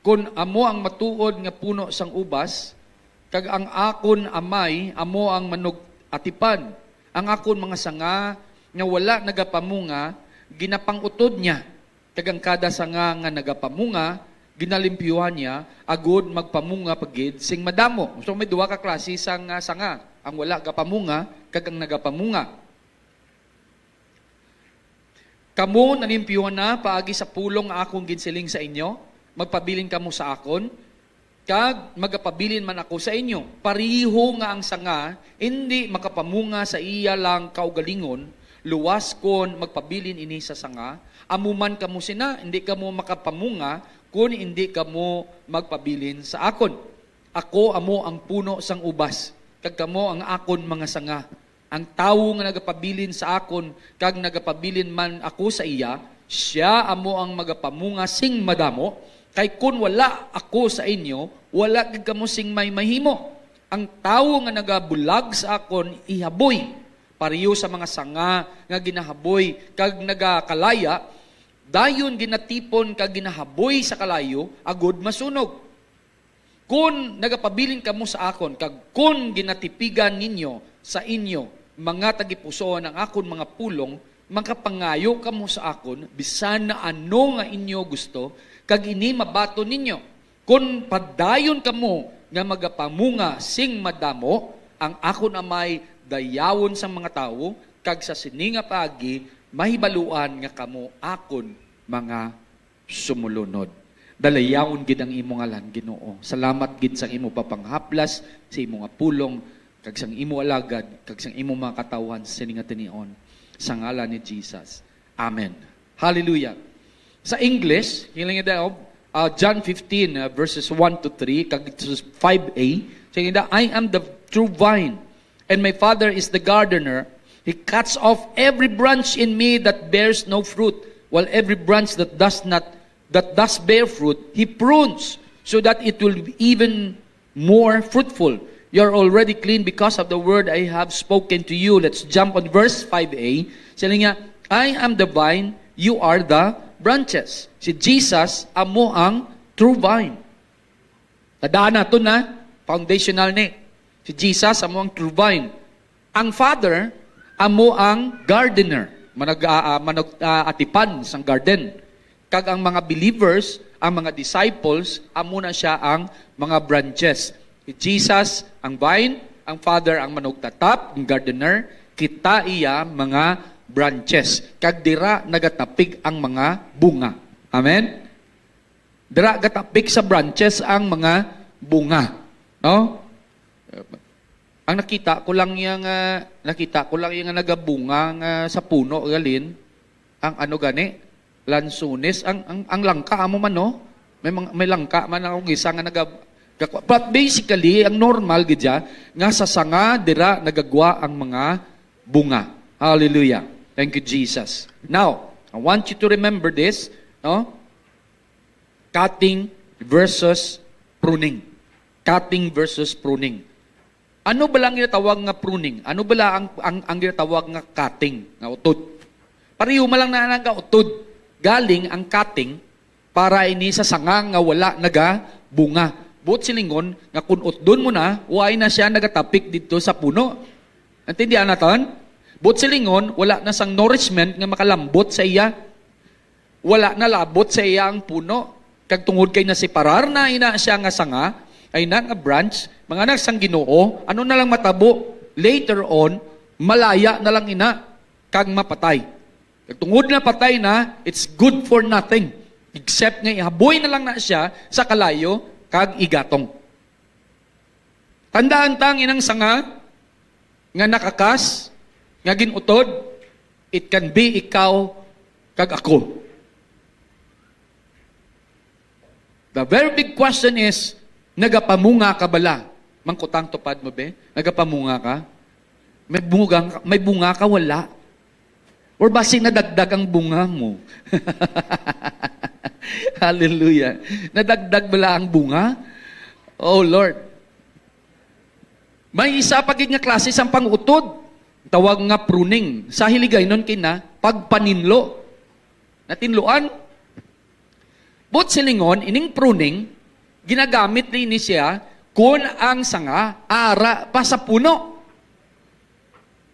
kun amo ang matuod nga puno sang ubas, kag ang akon Amay amo ang manug-atipan, ang akon mga sanga nga wala nagapamunga, ginapang-utod niya." Kag ang kada sanga nga nagapamunga, ginalimpyuhan niya, agod magpamunga pa gid sing madamo. So, may duha ka klase sang, ah, sanga, ang wala gapamunga kag ang nagapamunga. "Kamo nalimpyuhan na paagi sa pulong nga akon ginsiling sa inyo, magpabilin kamo sa akon, kag magapabilin man ako sa inyo. Pareho nga ang sanga indi makapamunga sa iya lang kaugalingon, luwas kon magpabilin ini sa sanga. Amo man kamo sina, indi kamo makapamunga kon indi kamo magpabilin sa akon. Ako amo ang puno sang ubas, kag kamo ang akon mga sanga. Ang tawo nga nagapabilin sa akon kag nagapabilin man ako sa iya, sia amo ang magapamunga sing madamo, kay kon wala ako sa inyo, wala gid kamo sing may mahimo. Ang tawo nga nagabulag sa akon ihaboy, pareho sa mga sanga nga ginahaboy kag nagakalaya, dayon ginatipon kag ginahaboy sa kalayo agod masunog. Kon nagapabilin kamo sa akon, kag kon ginatipigan ninyo sa inyo mga tagipusoon ang akon mga pulong, makapangayo kamo sa akon bisan na ano nga inyo gusto, kag ini mabaton ninyo. Kon padayon kamo nga magapamunga sing madamo, ang akon Amay dayawon sang mga tawo, kag sa sini nga paagi mahibaluan nga kamo akon mga sumulunod. Dalayawon gid ang imo ngalan, Ginoo. Salamat gid sang imo papanghaplas sa imo nga pulong, kag sang imo alagad, kag sang imo mga katawhan sa sini nga tinion. Sa ngalan ni Jesus. Amen. Hallelujah. Sa English, hiling daw, uh, John fifteen, uh, verses one to three, kag five A, siling daw, "I am the true vine, and my Father is the gardener. He cuts off every branch in me that bears no fruit, while every branch that does not, that does bear fruit, he prunes, so that it will be even more fruitful. You are already clean because of the word I have spoken to you." Let's jump on verse five A. Siling niya, "I am the vine, you are the branches." Si Jesus amo ang true vine. Tandaan naton na, foundational ni. Si Jesus amo ang true vine. Ang Father amo ang gardener, manag-, ah, ah, manag-, ah, atipan sang garden. Kag ang mga believers, ang mga disciples, amo na sia ang mga branches. Si Jesus ang vine, ang Father ang manugtatap, ang gardener, kita iya mga branches. Kag dira nagatapig ang mga bunga. Amen? Dira gatapik sa branches ang mga bunga, no? Ang nakita ko lang iya nga, nakita ko lang iya nga nagabunga nga sa puno, galin. Ang ano gani? Lansones. Ang, ang, ang langka amo man, no? May mga, may langka man akong isa nga naga-, gakwa-, but basically, ang normal gid siya nga sa sanga dira nagagwa ang mga bunga. Hallelujah. Thank you, Jesus. Now, I want you to remember this, no? Cutting versus pruning. Cutting versus pruning. Ano bala ang ginatawag nga pruning? Ano bala ang, ang, ang ginatawag nga cutting, nga utod? Pareho man lang na nga utod. Galing ang cutting para ini sa sanga nga wala nagabunga. Buot silingon nga kun utdon mo na, wala na siya nagatapik didto sa puno. Naintindihan naton? Buot silingon, wala na sang nourishment nga makalambot sa iya. Wala na labot sa iya ang puno. Kag tungod kay nasiparar na ina siya nga sanga, ay na nga branch, mga anak sang Ginoo, ano na lang matabo? Later on, malaya na lang ina, kag mapatay. Kag tungod na patay na, it's good for nothing, except nga ihaboy na lang na siya sa kalayo kag igatong. Tandaan ta ang inang sanga nga nakakas, nga gin-utod, it can be ikaw kag ako. The very big question is, nagapamunga ka bala? Mangkutang tupad mo, be? Nagapamunga ka? May bunga, may bunga ka, wala? Or basi nadagdag ang bunga mo? Hallelujah. Nadagdag bala ang bunga? Oh, Lord. May isa pa gid nga klase sang pang-utod. Tawag nga pruning. Sa Hiligaynon kina, pagpaninlo. Natinluan? Buot silingon, ining pruning, ginagamit ni ini siya kun ang sanga ara pa sa puno.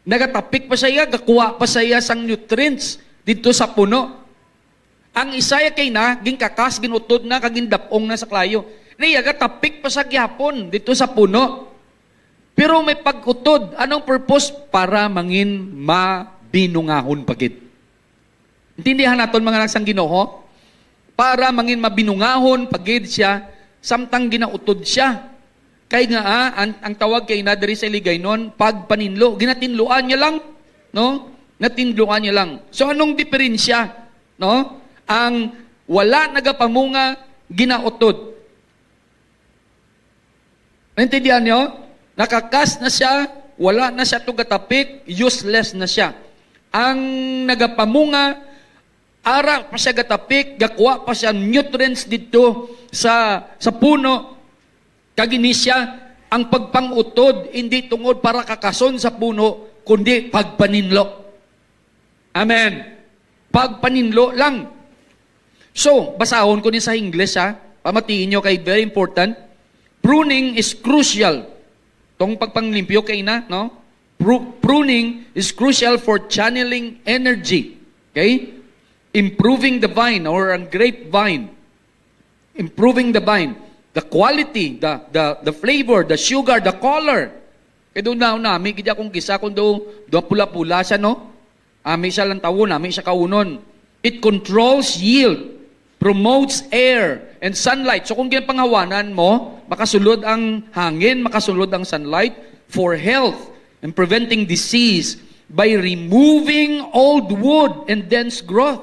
Nagatapik pa siya, gakuha pa siya sang nutrients didto sa puno. Ang isa ya kay na, ginkakas, ginutod na, kag gindap-ong na sa kalayo. Niya, gatapik pa siya gihapon didto sa puno. Pero may pag-utod. Anong purpose? Para mangin mabinungahon pa gid. Intindihan naton, mga anak sang Ginoo, para mangin mabinungahon pa gid siya, samtang ginautod siya. Kay nga, ah, ang, ang tawag kay na diri sa Hiligaynon, pagpaninlo. Ginatinluan niya lang, no? Natinluan niya lang. So, anong diferensya, no? Ang wala nagapamunga, ginautod. Naintindihan niyo? Nakakas na siya, wala na siya to gatapik, useless na siya. Ang nagapamunga, ara pa siya gatapik, gakuha pa siya nutrients didto sa, sa puno. Kag ini siya ang pagpang-utod, hindi tungod para kakason sa puno, kundi pagpaninlo. Amen. Pagpaninlo lang. So, basahon ko ni sa English, ha. Pamatiin nyo kay very important. Pruning is crucial. Tong pagpanglimpyo kay na, no? Pru-, pruning is crucial for channeling energy. Okay? Improving the vine or ang grapevine. Improving the vine. The quality, the, the, the flavor, the sugar, the color. Kay doon na, nami, gid akong gisa kung do, do pula-pula siya, no? Ami siya lang tawon, ami siya kaunon. It controls yield, promotes air and sunlight. So kung ginpanghawanan mo, makasulod ang hangin, makasulod ang sunlight for health and preventing disease by removing old wood and dense growth.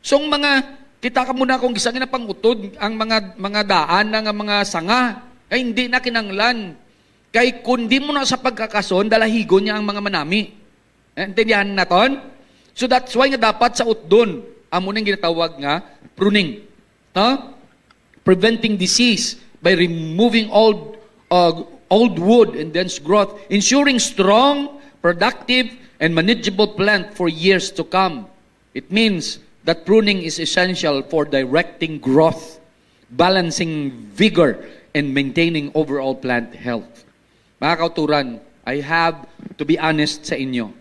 So ang mga, kita ka muna kung gisa nga pangutod ang mga, mga daan na nga mga sanga, kay hindi na kinanglan. Kay kung di mo na sa pagkakason, dalahigon niya ang mga manami. Naintindihan naton? So that's why nga dapat sa utdon, amo ning ginatawag nga pruning. No? Preventing disease by removing old, uh, old wood and dense growth, ensuring strong, productive, and manageable plant for years to come. It means that pruning is essential for directing growth, balancing vigor, and maintaining overall plant health. Mga kauturan, I have to be honest sa inyo.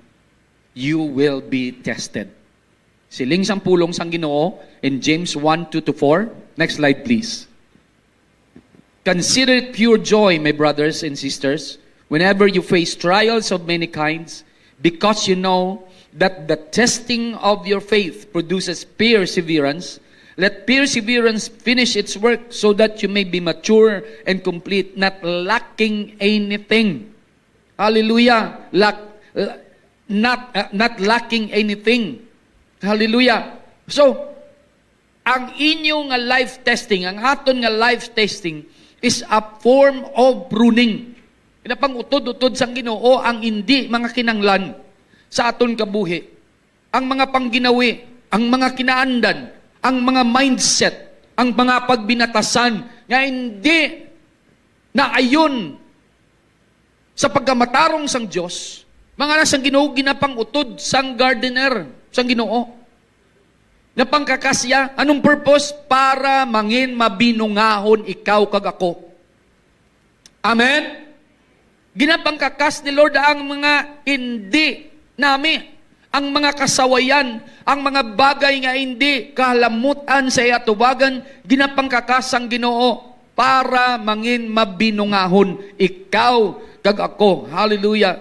You will be tested. Siling sang pulong sang Ginoo in James one two to four. Next slide, please. Consider it pure joy, my brothers and sisters, whenever you face trials of many kinds, because you know that the testing of your faith produces perseverance. Let perseverance finish its work so that you may be mature and complete, not lacking anything. Hallelujah. Lack, not, uh, not lacking anything. Hallelujah. So, ang inyo nga life testing, ang aton nga life testing is a form of pruning. Pinapang-utod-utod sang Ginoo ang hindi mga kinahanglan sa aton kabuhi, ang mga pangginawi, ang mga kinaandan, ang mga mindset, ang mga pagbinatasan nga hindi naayon sa pagkamatarong sang Dios. Mga anak sang Ginoo, ginapang-utod sang gardener sang Ginoo. Napangkakas siya. Anong purpose? Para mangin mabinungahon ikaw kag ako. Amen? Ginapangkakas ni Lord ang mga hindi nami, ang mga kasawayan, ang mga bagay nga hindi kahalamutan sa iya atubangan, ginapangkakas sang Ginoo para mangin mabinungahon ikaw kag ako. Hallelujah.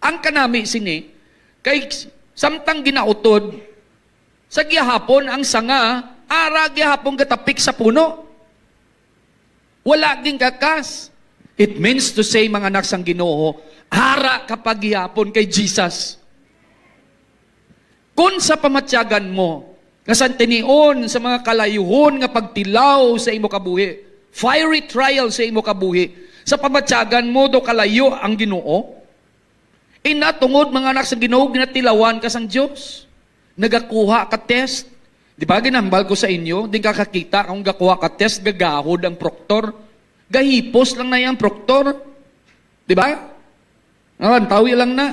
Ang kanami sini, kay samtang ginautod, sa gihapon ang sanga, ara gihapon gatapik sa puno. Wala ginkakas. It means to say, mga anak sang Ginoo, ara ka pa gihapon kay Jesus. Kun sa pamatyagan mo, nga santinion sa mga kalayuhon nga pagtilaw sa imo kabuhi, fiery trial sa imo kabuhi, sa pamatyagan mo do kalayo ang Ginoo, ina tungod, mga anak sang Ginoo, ginatilawan ka sang Dios. Nagakuha ka test. Di ba, ginambal ko sa inyo, di ka kakita kung gakuha ka test, gagahod ang proktor. Gahipos lang na yang proktor. Di ba? Nalantawi lang na.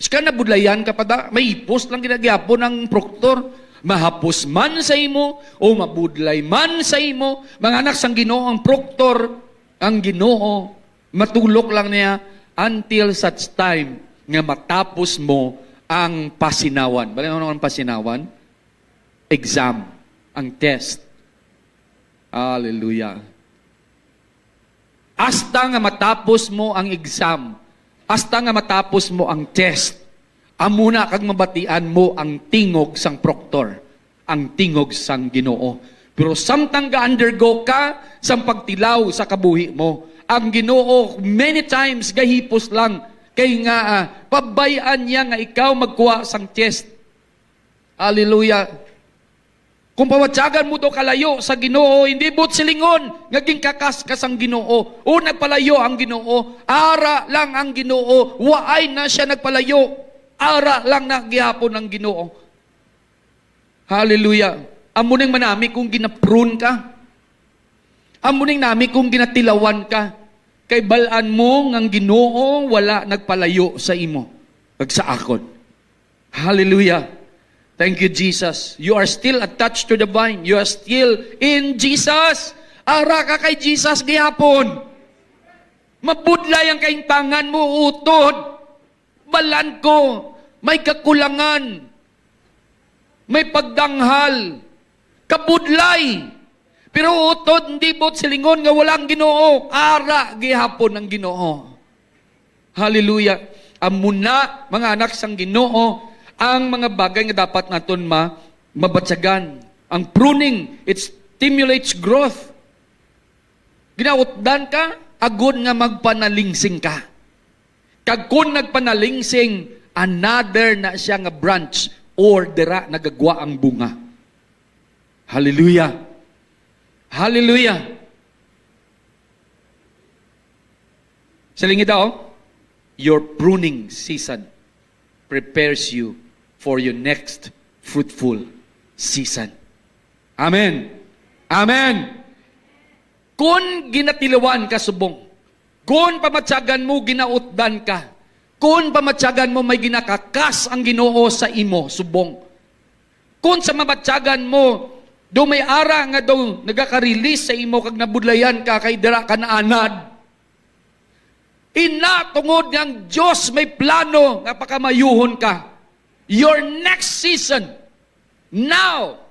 Sika nabudlayan ka pa da, may hipos lang ginagyapon ang proktor. Mahapos man sa imo o mabudlay man sa imo, mga anak sang Ginoo ang proktor, ang Ginoo, matulok lang niya until such time nga matapos mo ang pasinawan. Bali, ano ang pasinawan? Exam, ang test. Hallelujah. Hasta nga matapos mo ang exam, hasta nga matapos mo ang test, amo na kag mabatian mo ang tingog sang proktor, ang tingog sang Ginoo. Pero samtang ga-undergo ka sang pagtilaw sa kabuhi mo, ang Ginoo many times gahipos lang, kay nga, ah, pabay-an niya nga ikaw magkuha sang test. Hallelujah. Kung pamatyagan mo to kalayo sa Ginoo, hindi buot silingon nga ginkakas ka sang Ginoo o nagpalayo ang Ginoo. Ara lang ang Ginoo, waay na siya nagpalayo. Ara lang na gihapon ang Ginoo. Hallelujah. Amo ning manami kung ginaprune ka. Amo ning nami kung ginatilawan ka. Kay bal-an mo nga ang Ginoo wala nagpalayo sa imo kag sa akon. Hallelujah. Thank you, Jesus. You are still attached to the vine. You are still in Jesus. Ara ka kay Jesus gihapon. Mabudlay ang kaintangan mo, utod. Balan ko, may kakulangan, may pagdanghal, kabudlay. Pero utod, hindi buot silingon nga wala ang Ginoo. Ara gihapon ang Ginoo. Hallelujah. Amo na, mga anak sang Ginoo, ang mga bagay nga dapat naton ma-, mabatyagan. Ang pruning, it stimulates growth. Ginautdan ka, agod nga magpanalingsing ka. Kag kon nagpanalingsing, another na siya nga branch, or dira nagagwa ang bunga. Hallelujah. Hallelujah. Silingi daw, your pruning season prepares you for your next fruitful season. Amen. Amen. Kun ginatilawan ka subong, kun pamatyagan mo ginautdan ka, kun pamatyagan mo may ginakakas ang Ginoo sa imo subong, kun sa mamatyagan mo do may ara nga do nagaka-release sa imo kag nabudlayan ka kay dira ka naanad, ina tungod nga ang Dios may plano nga pakamayuhon ka. Your next season now.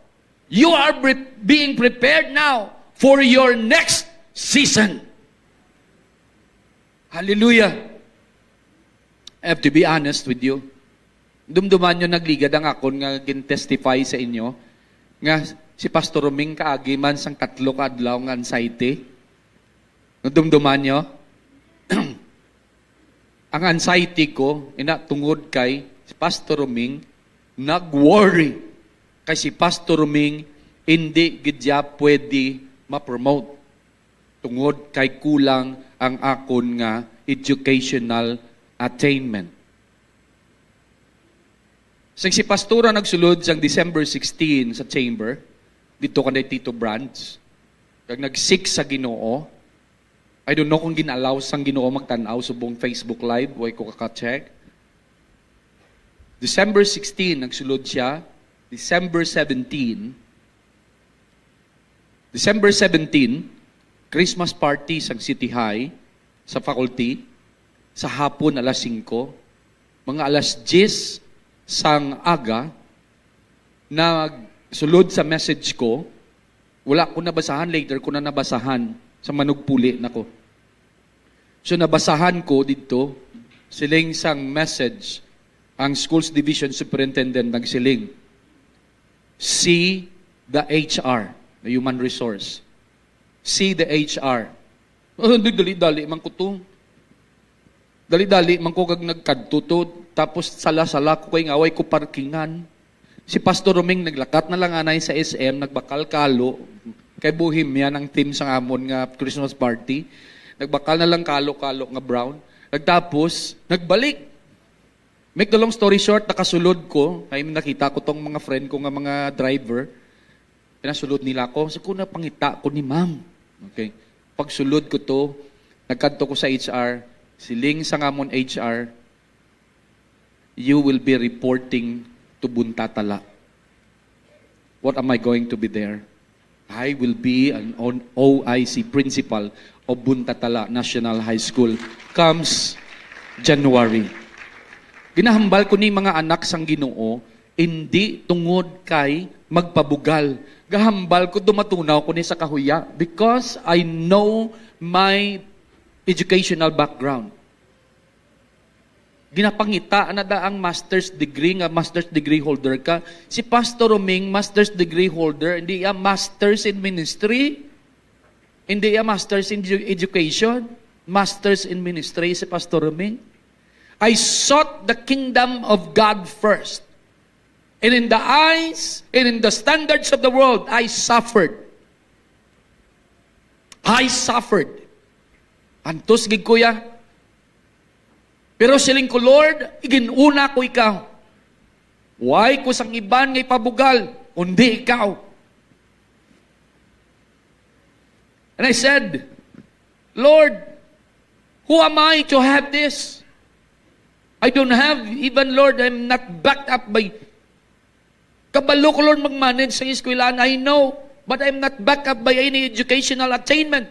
You are pre-, being prepared now for your next season. Hallelujah. I have to be honest with you. Dumduman nyo, nagligad ang akon nga gin-testify sa inyo nga si Pastor Roming kaagi man sang tatlo ka adlaw nga anxiety. Dumduman nyo? Ang anxiety ko, ina, tungod kay Si Pastor Roming nag-worry kay si Pastor Roming hindi gid siya pwede ma-promote tungod kay kulang ang akon nga educational attainment. Sang si Pastora nagsulod sang December sixteen sa chamber, dito kanay Tito Brands, kag nag-seek sa Ginoo. I don't know kung gin-allow sang Ginoo magtan-aw subong Facebook Live, way ko kaka-check. December sixteen, nagsulod siya. December seventeen, December seventeen, Christmas party sang City High sa faculty sa hapon alas singko. Mga alas diyes sang aga, nagsulod sa message ko. Wala ko nabasahan, later ko na nabasahan sa manugpuli nako. So nabasahan ko didto, siling sang message, ang schools division superintendent nagsiling, "See the H R, the human resource. See the H R." Oh, dali-dali man ko to. Dali-dali man ko kag nagkadto to. Tapos sala-sala ko kay nga way ko parkingan. Si Pastor Roming naglakat na lang anay sa S M, nagbakal kalo. Kay Bohemian ang theme sang amon nga Christmas party. Nagbakal na lang kalo-kalo nga brown. Nagtapos, nagbalik. Make the long story short, nakasulod ko. Kay nakita ko tong mga friend ko nga mga driver. Pinasulod nila ko. So, ko napangita ko ni ma'am. Okay. Pagsulod ko to, nagkadto ko sa H R. Siling sa ngamon H R, "You will be reporting to Buntatala." What am I going to be there? "I will be an on-, O I C principal of Buntatala National High School comes January." Ginahambal ko ni mga anak sang Ginoo, indi tungod kay magpabugal. Gahambal ko dumatunaw ko ni sa kahuya because I know my educational background. Ginapangita na da ang master's degree nga master's degree holder ka. Si Pastor Roming, master's degree holder, hindi iya master's in ministry. Hindi iya master's in edu-, education. Master's in ministry si Pastor Roming. "I sought the kingdom of God first. And in the eyes, and in the standards of the world, I suffered." I suffered. Antos gid, kuya. Pero siling ko, "Lord, iginuna ko ikaw. Way ko sang iban nga ipabugal, kundi ikaw." And I said, "Lord, who am I to have this? I don't have even, Lord, I'm not backed up by," kabalo ko, Lord, mag-manage sa eskwelahan, I know, but I'm not backed up by any educational attainment.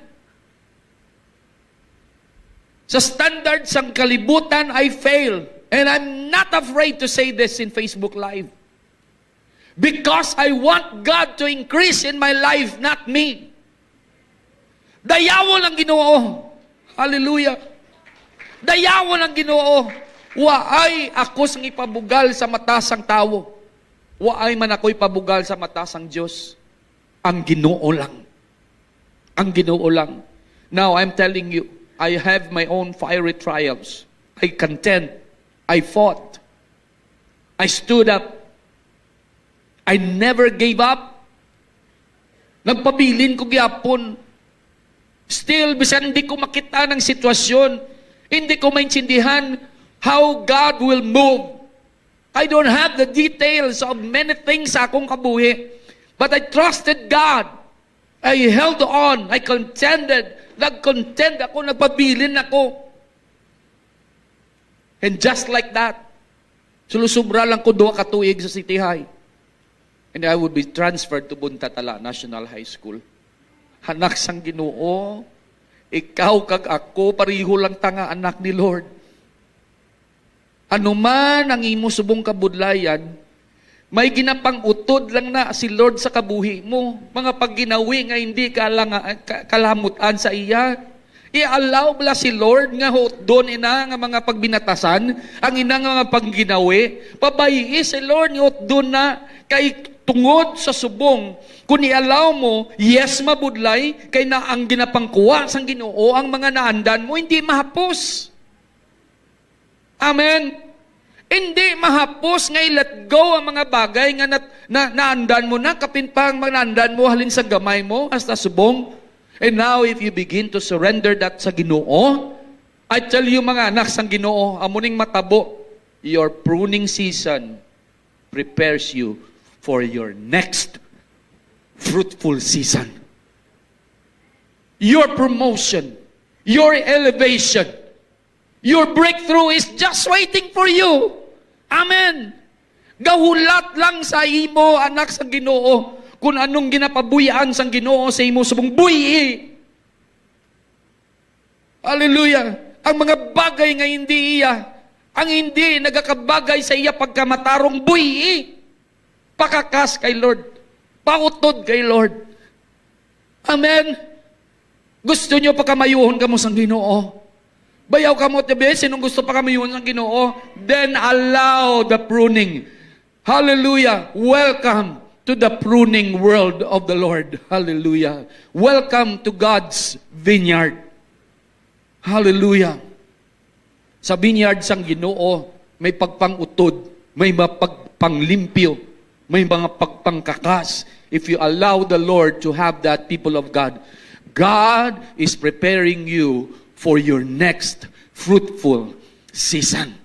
Sa standard sang kalibutan, I fail. And I'm not afraid to say this in Facebook Live. Because I want God to increase in my life, not me. Dayawon ang Ginoo. Hallelujah. Dayawon ang Ginoo. Waay ako sang ipabugal sa mata sang tawo. Waay man ako ipabugal sa mata sang Dios. Ang Ginoo lang. Ang Ginoo lang. Now, I'm telling you, I have my own fiery trials. I contend. I fought. I stood up. I never gave up. Nagpabilin ko gyapon. Still, bisan hindi ko makita ang sitwasyon, hindi ko maintindihan how God will move. I don't have the details of many things sa akong kabuhi, but I trusted God. I held on. I contended. Nag-contend ako, nagpabilin ako. And just like that, sulusubra lang ko duha ka tuig sa City High. And I would be transferred to Buntatala National High School. Anak sang Ginoo, ikaw kag ako, pareho lang ta nga anak ni Lord. Ano man ang imo subong kabudlayan, may ginapang-utod lang na si Lord sa kabuhi mo. Mga pagginawi nga hindi ka langa-, ka-, kalamutan sa iya. I-allow bala si Lord nga hutdon ina nga mga pagbinatasan, ang ina nga mga pagginawi? Pabay-i si Lord nga hutdon na kay tungod sa subong. Kung i-allow mo, yes, mabudlay, kay na ang ginapangkuha sang Ginoo ang mga naandan mo, hindi mahapos. Amen. Hindi mahapos nga i-let go ang mga bagay nga nat-, na, naandan mo na, kapin pa ang mga naandan mo halin sa gamay mo, hasta subong. And now, if you begin to surrender that sa Ginoo, I tell you, mga anak sang Ginoo, amo ning matabo, your pruning season prepares you for your next fruitful season. Your promotion, your elevation, your breakthrough is just waiting for you. Amen. Gahulat lang sa imo, anak sang Ginoo, kung anong ginapabuy-an sang Ginoo sa imo subong buy-i. Hallelujah. Ang mga bagay nga hindi iya, ang hindi nagakabagay sa iya pagkamatarong buy-i. Pakakas kay Lord. Pautod kay Lord. Amen. Gusto nyo pakamayuhon kamo sang Ginoo? Bayaw kamo, tabi, sinong gusto pakamayuhon sang Ginoo? Then allow the pruning. Hallelujah. Welcome to the pruning world of the Lord. Hallelujah. Welcome to God's vineyard. Hallelujah. Sa vineyard sang Ginoo, may pagpangutod, may mapagpanglimpyo, may mga pagpangkakas. If you allow the Lord to have that, people of God, God is preparing you for your next fruitful season.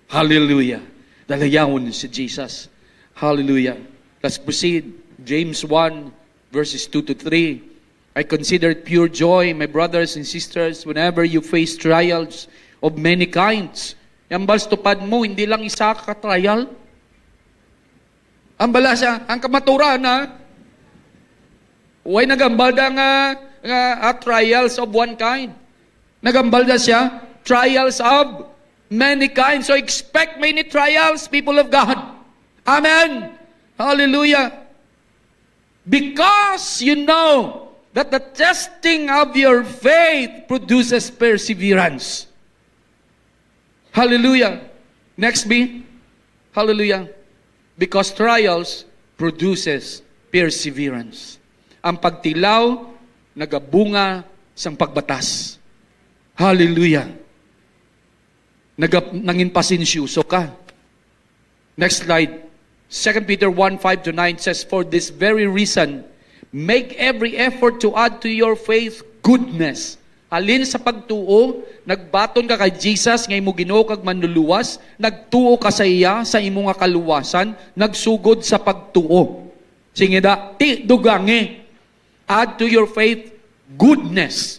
Hallelujah. Dalayawon si Jesus. Hallelujah. Let's proceed. James one, verses two to three. I consider it pure joy, my brothers and sisters, whenever you face trials of many kinds. Ang bal sa tupad mo, hindi lang isa ka trial. Ang bala siya, ang kamaturan na, way nagambal da nga, nga ah, trials of one kind. Nagambal da siya, trials of many kinds. So expect many trials, people of God. Amen. Hallelujah. Because you know that the testing of your faith produces perseverance. Hallelujah. Next B. Hallelujah. Because trials produces perseverance. Ang pagtilaw nagabunga sang pagbatas. Hallelujah. Nagap-, nangin pasensyoso ka. Next slide. Second Peter one, five to nine says, "For this very reason, make every effort to add to your faith goodness." Halin sa pagtuo, nagbaton ka kay Jesus nga imo Ginoo kag Manluluwas, nagtuo ka sa iya sa imo nga kaluwasan, nagsugod sa pagtuo. Sige da, ti dugangi. Add to your faith goodness.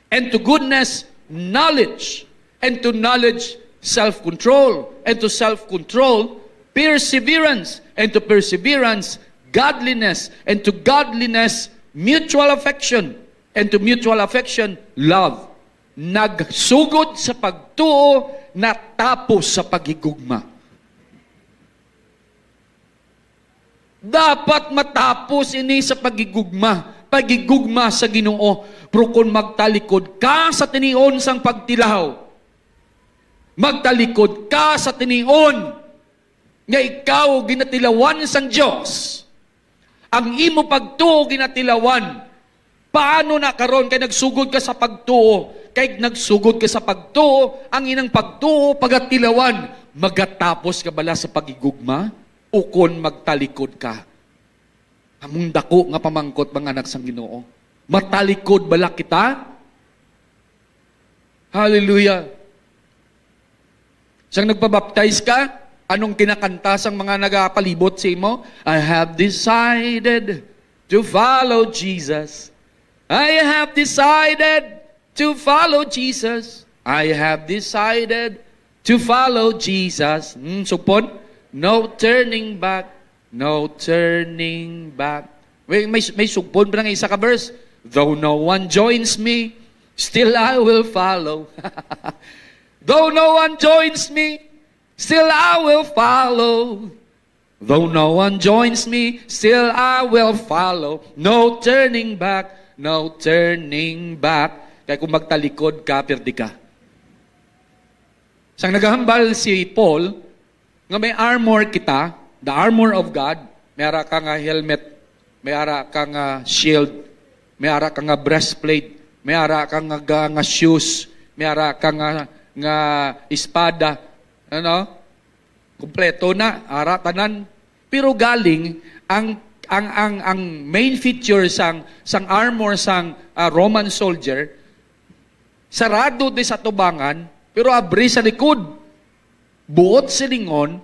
And to goodness, knowledge. And to knowledge, self-control. And to self-control, perseverance. And to perseverance, godliness. And to godliness, mutual affection. And to mutual affection, love. Nagsugod sa pagtuo, natapos sa paghigugma. Dapat matapos ini sa paghigugma, paghigugma sa Ginoo. Pero kung magtalikod ka sa tinion sang pagtilaw, magtalikod ka sa tinion nga ikaw ginatilawan sang Dios, ang imo pagtuo ginatilawan, paano na karon kay nagsugod ka sa pagtuo? Kay nagsugod ka sa pagtuo, ang inang pagtuo pagatilawan, magatapos ka bala sa paghigugma? Ukon magtalikod ka? Among dako nga pamangkot, mga anak sang Ginoo. Matalikod bala kita? Hallelujah. Sang nagpabaptize ka, anong kinakanta sang mga nagapalibot sa imo? "I have decided to follow Jesus. I have decided to follow Jesus. I have decided to follow Jesus." Hmm, sugpon? "No turning back, no turning back." May, may, may sugpon pa nga isa ka verse. "Though no one joins me, still I will follow." "Though no one joins me, still I will follow. Though no one joins me, still I will follow. No turning back, no turning back." Kay kung magtalikod ka, pirdi ka. Sang nagahambal si Paul nga may armor kita, the armor of God, may ara ka nga helmet, may ara ka nga shield, may ara ka nga breastplate, may ara ka nga, nga, nga shoes, may ara ka nga, nga espada. Ano? Kompleto na, ara tanan. Pero galing ang ang ang ang main feature sang sang armor sang ah, Roman soldier, sarado di sa tubangan, pero abri sa likod. Buot silingon,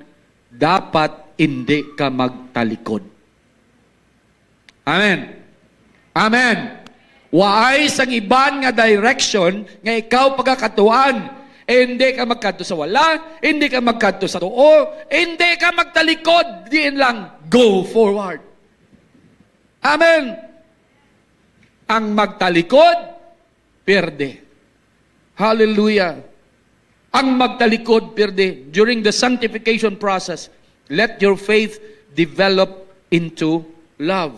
dapat hindi ka magtalikod. Amen. Amen. Waay sang iban nga direction nga ikaw pagakatuan. Eh, hindi ka magkadto sa wala, hindi ka magkadto sa tuo, hindi ka magtalikod, diin lang, go forward. Amen. Ang magtalikod, pierde. Hallelujah. Ang magtalikod, pierde. During the sanctification process, let your faith develop into love.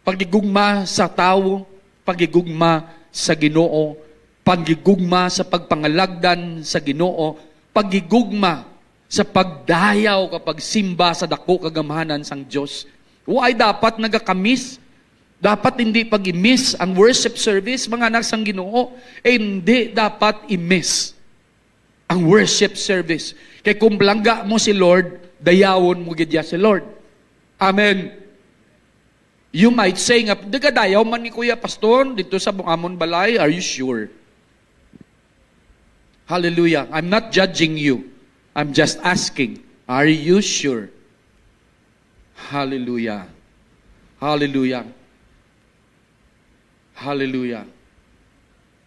Paghigugma sa tawo, paghigugma sa Ginoo, paghigugma sa pagpangalagdan sa Ginoo, paghigugma sa pagdayaw ka pagsimba sa dako kagamhanan sang Dios. Waay dapat nagakamiss. Dapat hindi pag-i-miss ang worship service, mga anak sang Ginoo. Eh, hindi dapat i-miss ang worship service. Kay kung langga mo si Lord, dayawon mo gid ya si Lord. Amen. You might say nga, "Nagadayaw man ni Kuya Pastor dito sa amon balay." Are you sure? Hallelujah. I'm not judging you. I'm just asking, are you sure? Hallelujah. Hallelujah. Hallelujah.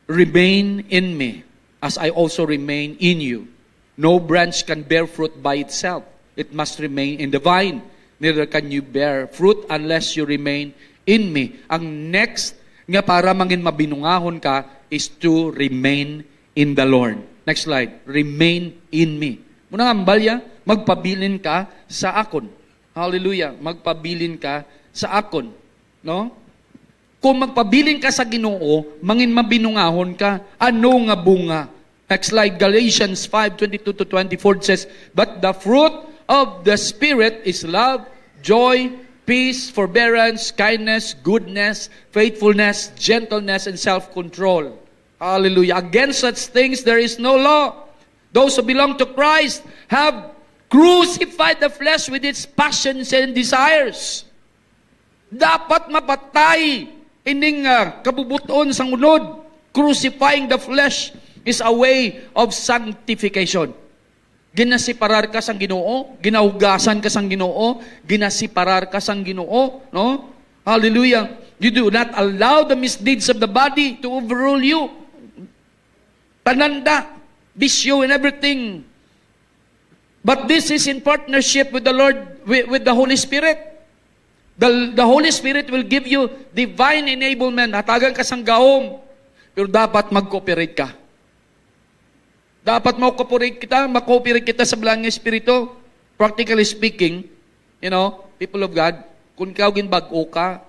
"Remain in me, as I also remain in you. No branch can bear fruit by itself. It must remain in the vine. Neither can you bear fruit unless you remain in me." Ang next nga para mangin mabinungahon ka is to remain in the Lord. Next slide. "Remain in me." Muna nga, ambal ya, "Magpabilin ka sa akon." Hallelujah. "Magpabilin ka sa akon." No? Kung magpabilin ka sa Ginoo, mangin mabinungahon ka. Ano nga bunga? Next slide, Galatians five twenty-two to twenty-four says, "But the fruit of the Spirit is love, joy, peace, forbearance, kindness, goodness, faithfulness, gentleness, and self-control." Hallelujah. "Against such things there is no law. Those who belong to Christ have crucified the flesh with its passions and desires." Dapat mapatay ining ah, kabubut-on sang unod. Crucifying the flesh is a way of sanctification. Ginasiparar ka sang Ginoo, ginahugasan ka sang Ginoo, ginasiparar ka sang Ginoo, no? Hallelujah. You do not allow the misdeeds of the body to overrule you. Tanan da, bisyo and everything. But this is in partnership with the Lord, with, with the Holy Spirit. The, the Holy Spirit will give you divine enablement. Hatagan ka sang gahom, pero dapat mag-cooperate ka. Dapat mag-cooperate kita, mag-cooperate kita sa balaang nga espiritu. Practically speaking, you know, people of God, kung ikaw ginbag-o ka,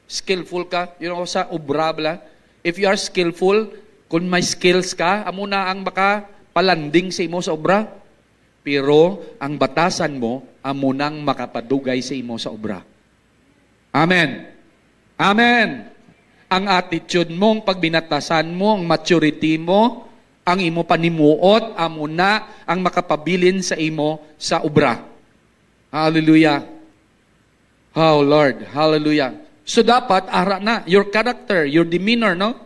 skillful ka, you know, sa obra bala. If you are skillful, kung may skills ka, amo na ang makapalanding sa imo sa obra. Pero ang batasan mo, amo nang makapadugay sa imo sa obra. Amen. Amen. Ang attitude mo, ang pagbinatasan mo, ang maturity mo, ang imo panimuot, amo na ang makapabilin sa imo sa obra. Hallelujah. Oh, Lord. Hallelujah. So dapat, ara na, your character, your demeanor, no?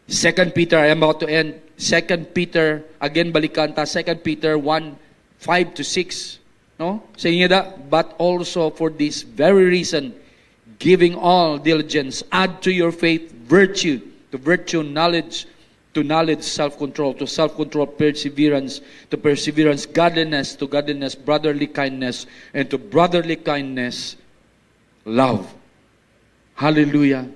Second Peter, I am about to end. Second Peter, again, balikan ta, Second Peter one, five to six. No? Sa inyo da, "But also for this very reason, giving all diligence, add to your faith virtue, to virtue knowledge, to knowledge self-control, to self-control perseverance, to perseverance godliness, to godliness brotherly kindness, and to brotherly kindness love." Hallelujah.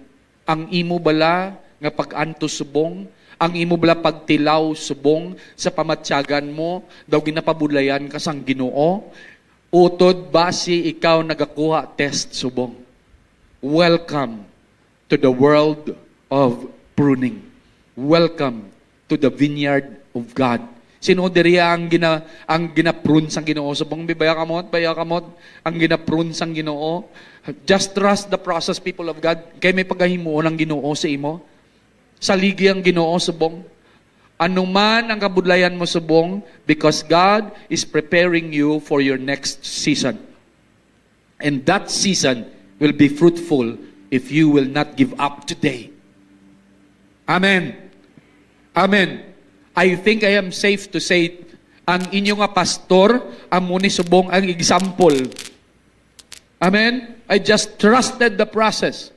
Ang imo bala nga pag-antos subong, ang imo bala pagtilaw subong sa pamatyagan mo, daw ginapabudlayan ka sang Ginoo, utod basi ikaw nagakuha test subong. Welcome to the world of pruning. Welcome to the vineyard of God. Sino diri ang gina-, ang ginaprune sang Ginoo? Subong, baya kamot, baya kamot, ang ginaprune sang Ginoo. Just trust the process, people of God. Kay may pagahimuon ang Ginoo sa imo. Saligi ang Ginoo, subong. Ano man ang kabudlayan mo subong, because God is preparing you for your next season. And that season will be fruitful if you will not give up today. Amen. Amen. I think I am safe to say, ang inyo nga pastor, amo ni subong ang example. Amen. I just trusted the process.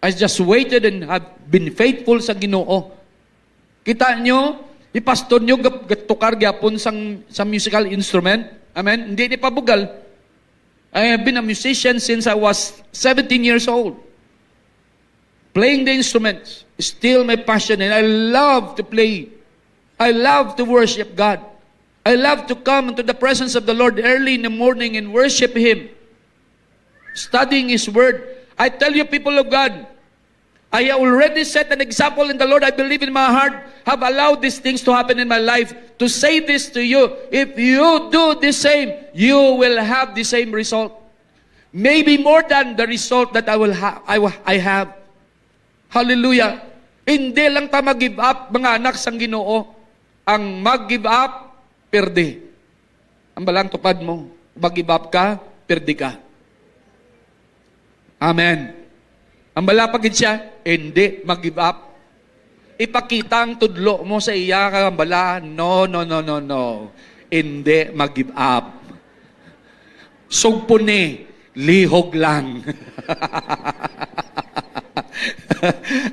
I just waited and have been faithful sa Ginoo. Kita nyo, ipastor nyo gap-, gatukar gyapon sang, sa musical instrument. Amen. Hindi ni pabugal. I have been a musician since I was seventeen years old. Playing the instruments is still my passion, and I love to play. I love to worship God. I love to come into the presence of the Lord early in the morning and worship Him, studying His Word. I tell you, people of God, I already set an example, and the Lord, I believe in my heart, have allowed these things to happen in my life. To say this to you, if you do the same, you will have the same result. Maybe more than the result that I will ha-, I wa-, I have. Hallelujah. Hindi lang ta mag-give up, mga anak sang Ginoo. Ang mag-give up, perde. Ang bala ang tupad mo, mag-give up ka, perde ka. Amen. Ang bala pa gid siya, hindi mag-give up. Ipakita ang tudlo mo sa iya, kag ang bala, no, no, no, no, no. Hindi mag-give up. Sugpo ni, lihog lang.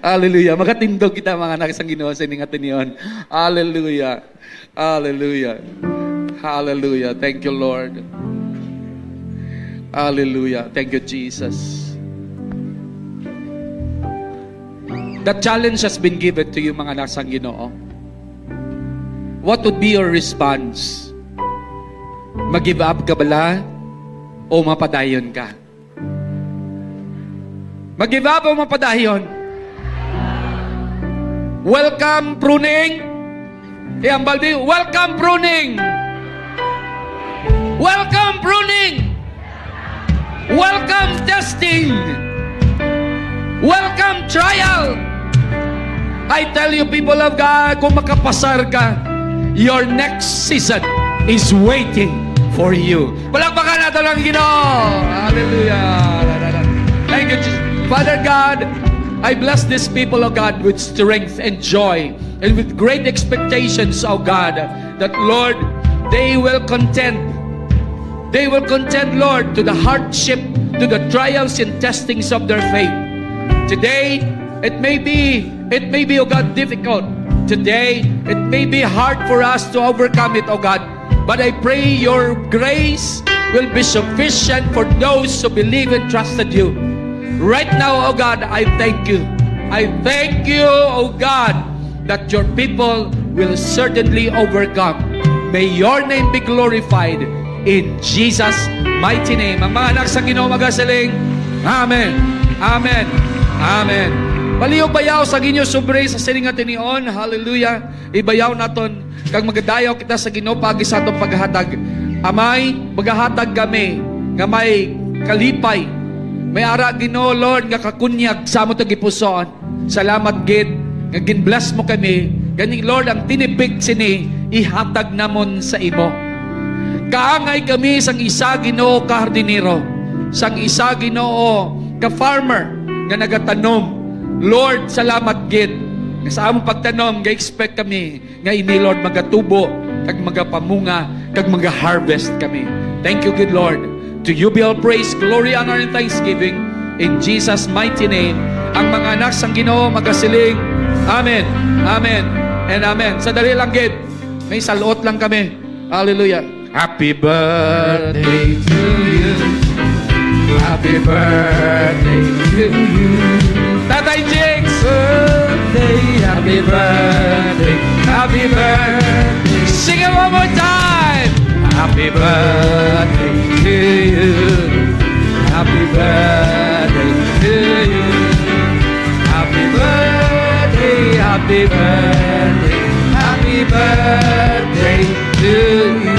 Hallelujah. Makatindog kita, mga anak sang Ginoo, sa ining atinion. Hallelujah. Hallelujah. Hallelujah. Thank you, Lord. Hallelujah. Thank you, Jesus. The challenge has been given to you, mga anak sang Ginoo. What would be your response? Mag-give up ka bala o mapadayon ka? Mag-give up o mapadayon? Welcome pruning. Ihambal di, welcome pruning. Welcome pruning. Welcome testing. Welcome trial. I tell you, people of God, kung makapasar ka, your next season is waiting for you. Palakpakan nato lang Ginoo. Hallelujah. Thank you, Jesus. Father God, I bless this people of God with strength and joy and with great expectations, oh God, that, Lord, they will contend. They will contend, Lord, to the hardship, to the trials and testings of their faith. Today, it may be, it may be, oh God, difficult. Today, it may be hard for us to overcome it, oh God. But I pray your grace will be sufficient for those who believe and trusted you. Right now, oh God, I thank you. I thank you, oh God, that your people will certainly overcome. May your name be glorified in Jesus' mighty name. Ang mga anak sa Ginoo magasiling, Amen. Amen. Amen. Palihog bayaw sa inyo sobre sa sining nga tinion. Hallelujah. Ibayaw naton kag magadayaw kita sa Ginoo paagi sa atong paghatag. Amay, magahatag kami nga may kalipay. May ara, Ginoo, Lord, nga kakunyag sa among tagipusoon. Salamat gid nga gin-bless mo kami. Gani, Lord, ang tinipik sini ihatag namon sa imo. Kaangay kami sang isa, Ginoo, ka hardinero, sang isa, Ginoo, ka farmer nga nagatanom. Lord, salamat gid nga sa among pagtanom, ga-expect kami nga ini, Lord, magatubo, kag magapamunga, kag magaharvest kami. Thank you, good Lord. To you be all praise, glory, honor, and thanksgiving. In Jesus' mighty name, ang mga anak sang Ginoo magasiling, Amen, amen, and amen. Sa dali lang gid, may salot lang kami. Hallelujah. Happy birthday to you. Happy birthday to you. Tatay Jigs! Birthday, happy birthday, happy birthday. Sing it one more time! Happy birthday to you. Happy birthday to you. Happy birthday, happy birthday, happy birthday to you.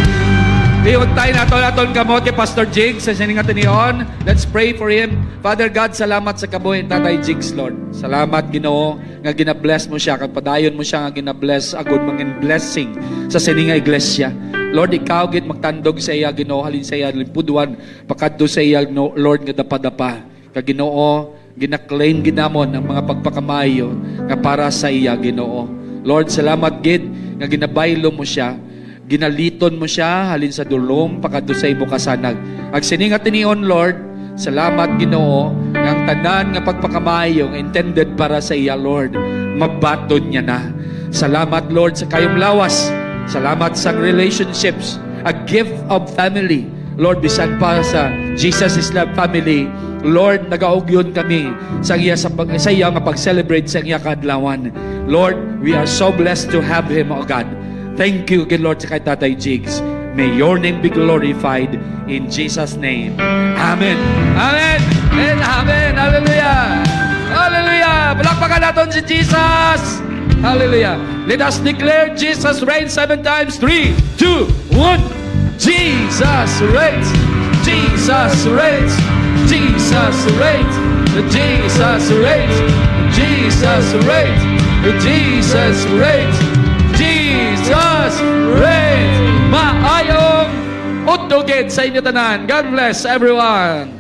Lihog Tayo naton aton kamot kay Pastor Jigs sa sining nga tinion. Let's pray for him. Father God, salamat sa kabuhi ni Tatay Jigs, Lord. Salamat, Ginoo, nga ginabless mo siya, kag padayon mo siya nga ginabless, agud mangin blessing sa sini nga iglesia. Lord, ikaw gid magtandog sa iya, Ginoo, halin sa iya limpudwan, pakadto sa iya, no, Lord, nga dapadapa. Kag Ginoo, gina-claim gid namon ang mga pagpakamaayo nga para sa iya, Ginoo. Lord, salamat gid nga ginabaylo mo siya, ginaliton mo siya halin sa dulom pakadto sa imo kasanag. Ag sini nga tinion, Lord, salamat, Ginoo, nga ang tanan nga pagpakamaayo nga intended para sa iya, Lord, mabaton niya na. Salamat, Lord, sa kayong lawas. Salamat sa relationships, a gift of family. Lord, bisan pa sa Jesus is Love family, Lord, nagaugyon kami sa iya, sa, pag, sa iya nga pag-celebrate sa iya kaadlawan. Lord, we are so blessed to have him, O God. Thank you, good Lord, sa kay Tatay Jigs. May your name be glorified in Jesus' name. Amen. Amen. And amen. Hallelujah. Hallelujah. Palakpakan naton si Jesus. Hallelujah. Let us declare Jesus reigns seven times. Three, two, one. Jesus reigns. Jesus reigns. Jesus reigns. Jesus reigns. Jesus reigns. Jesus reigns. Jesus reigns. Maayong udto gid sa inyo tanan. God bless everyone.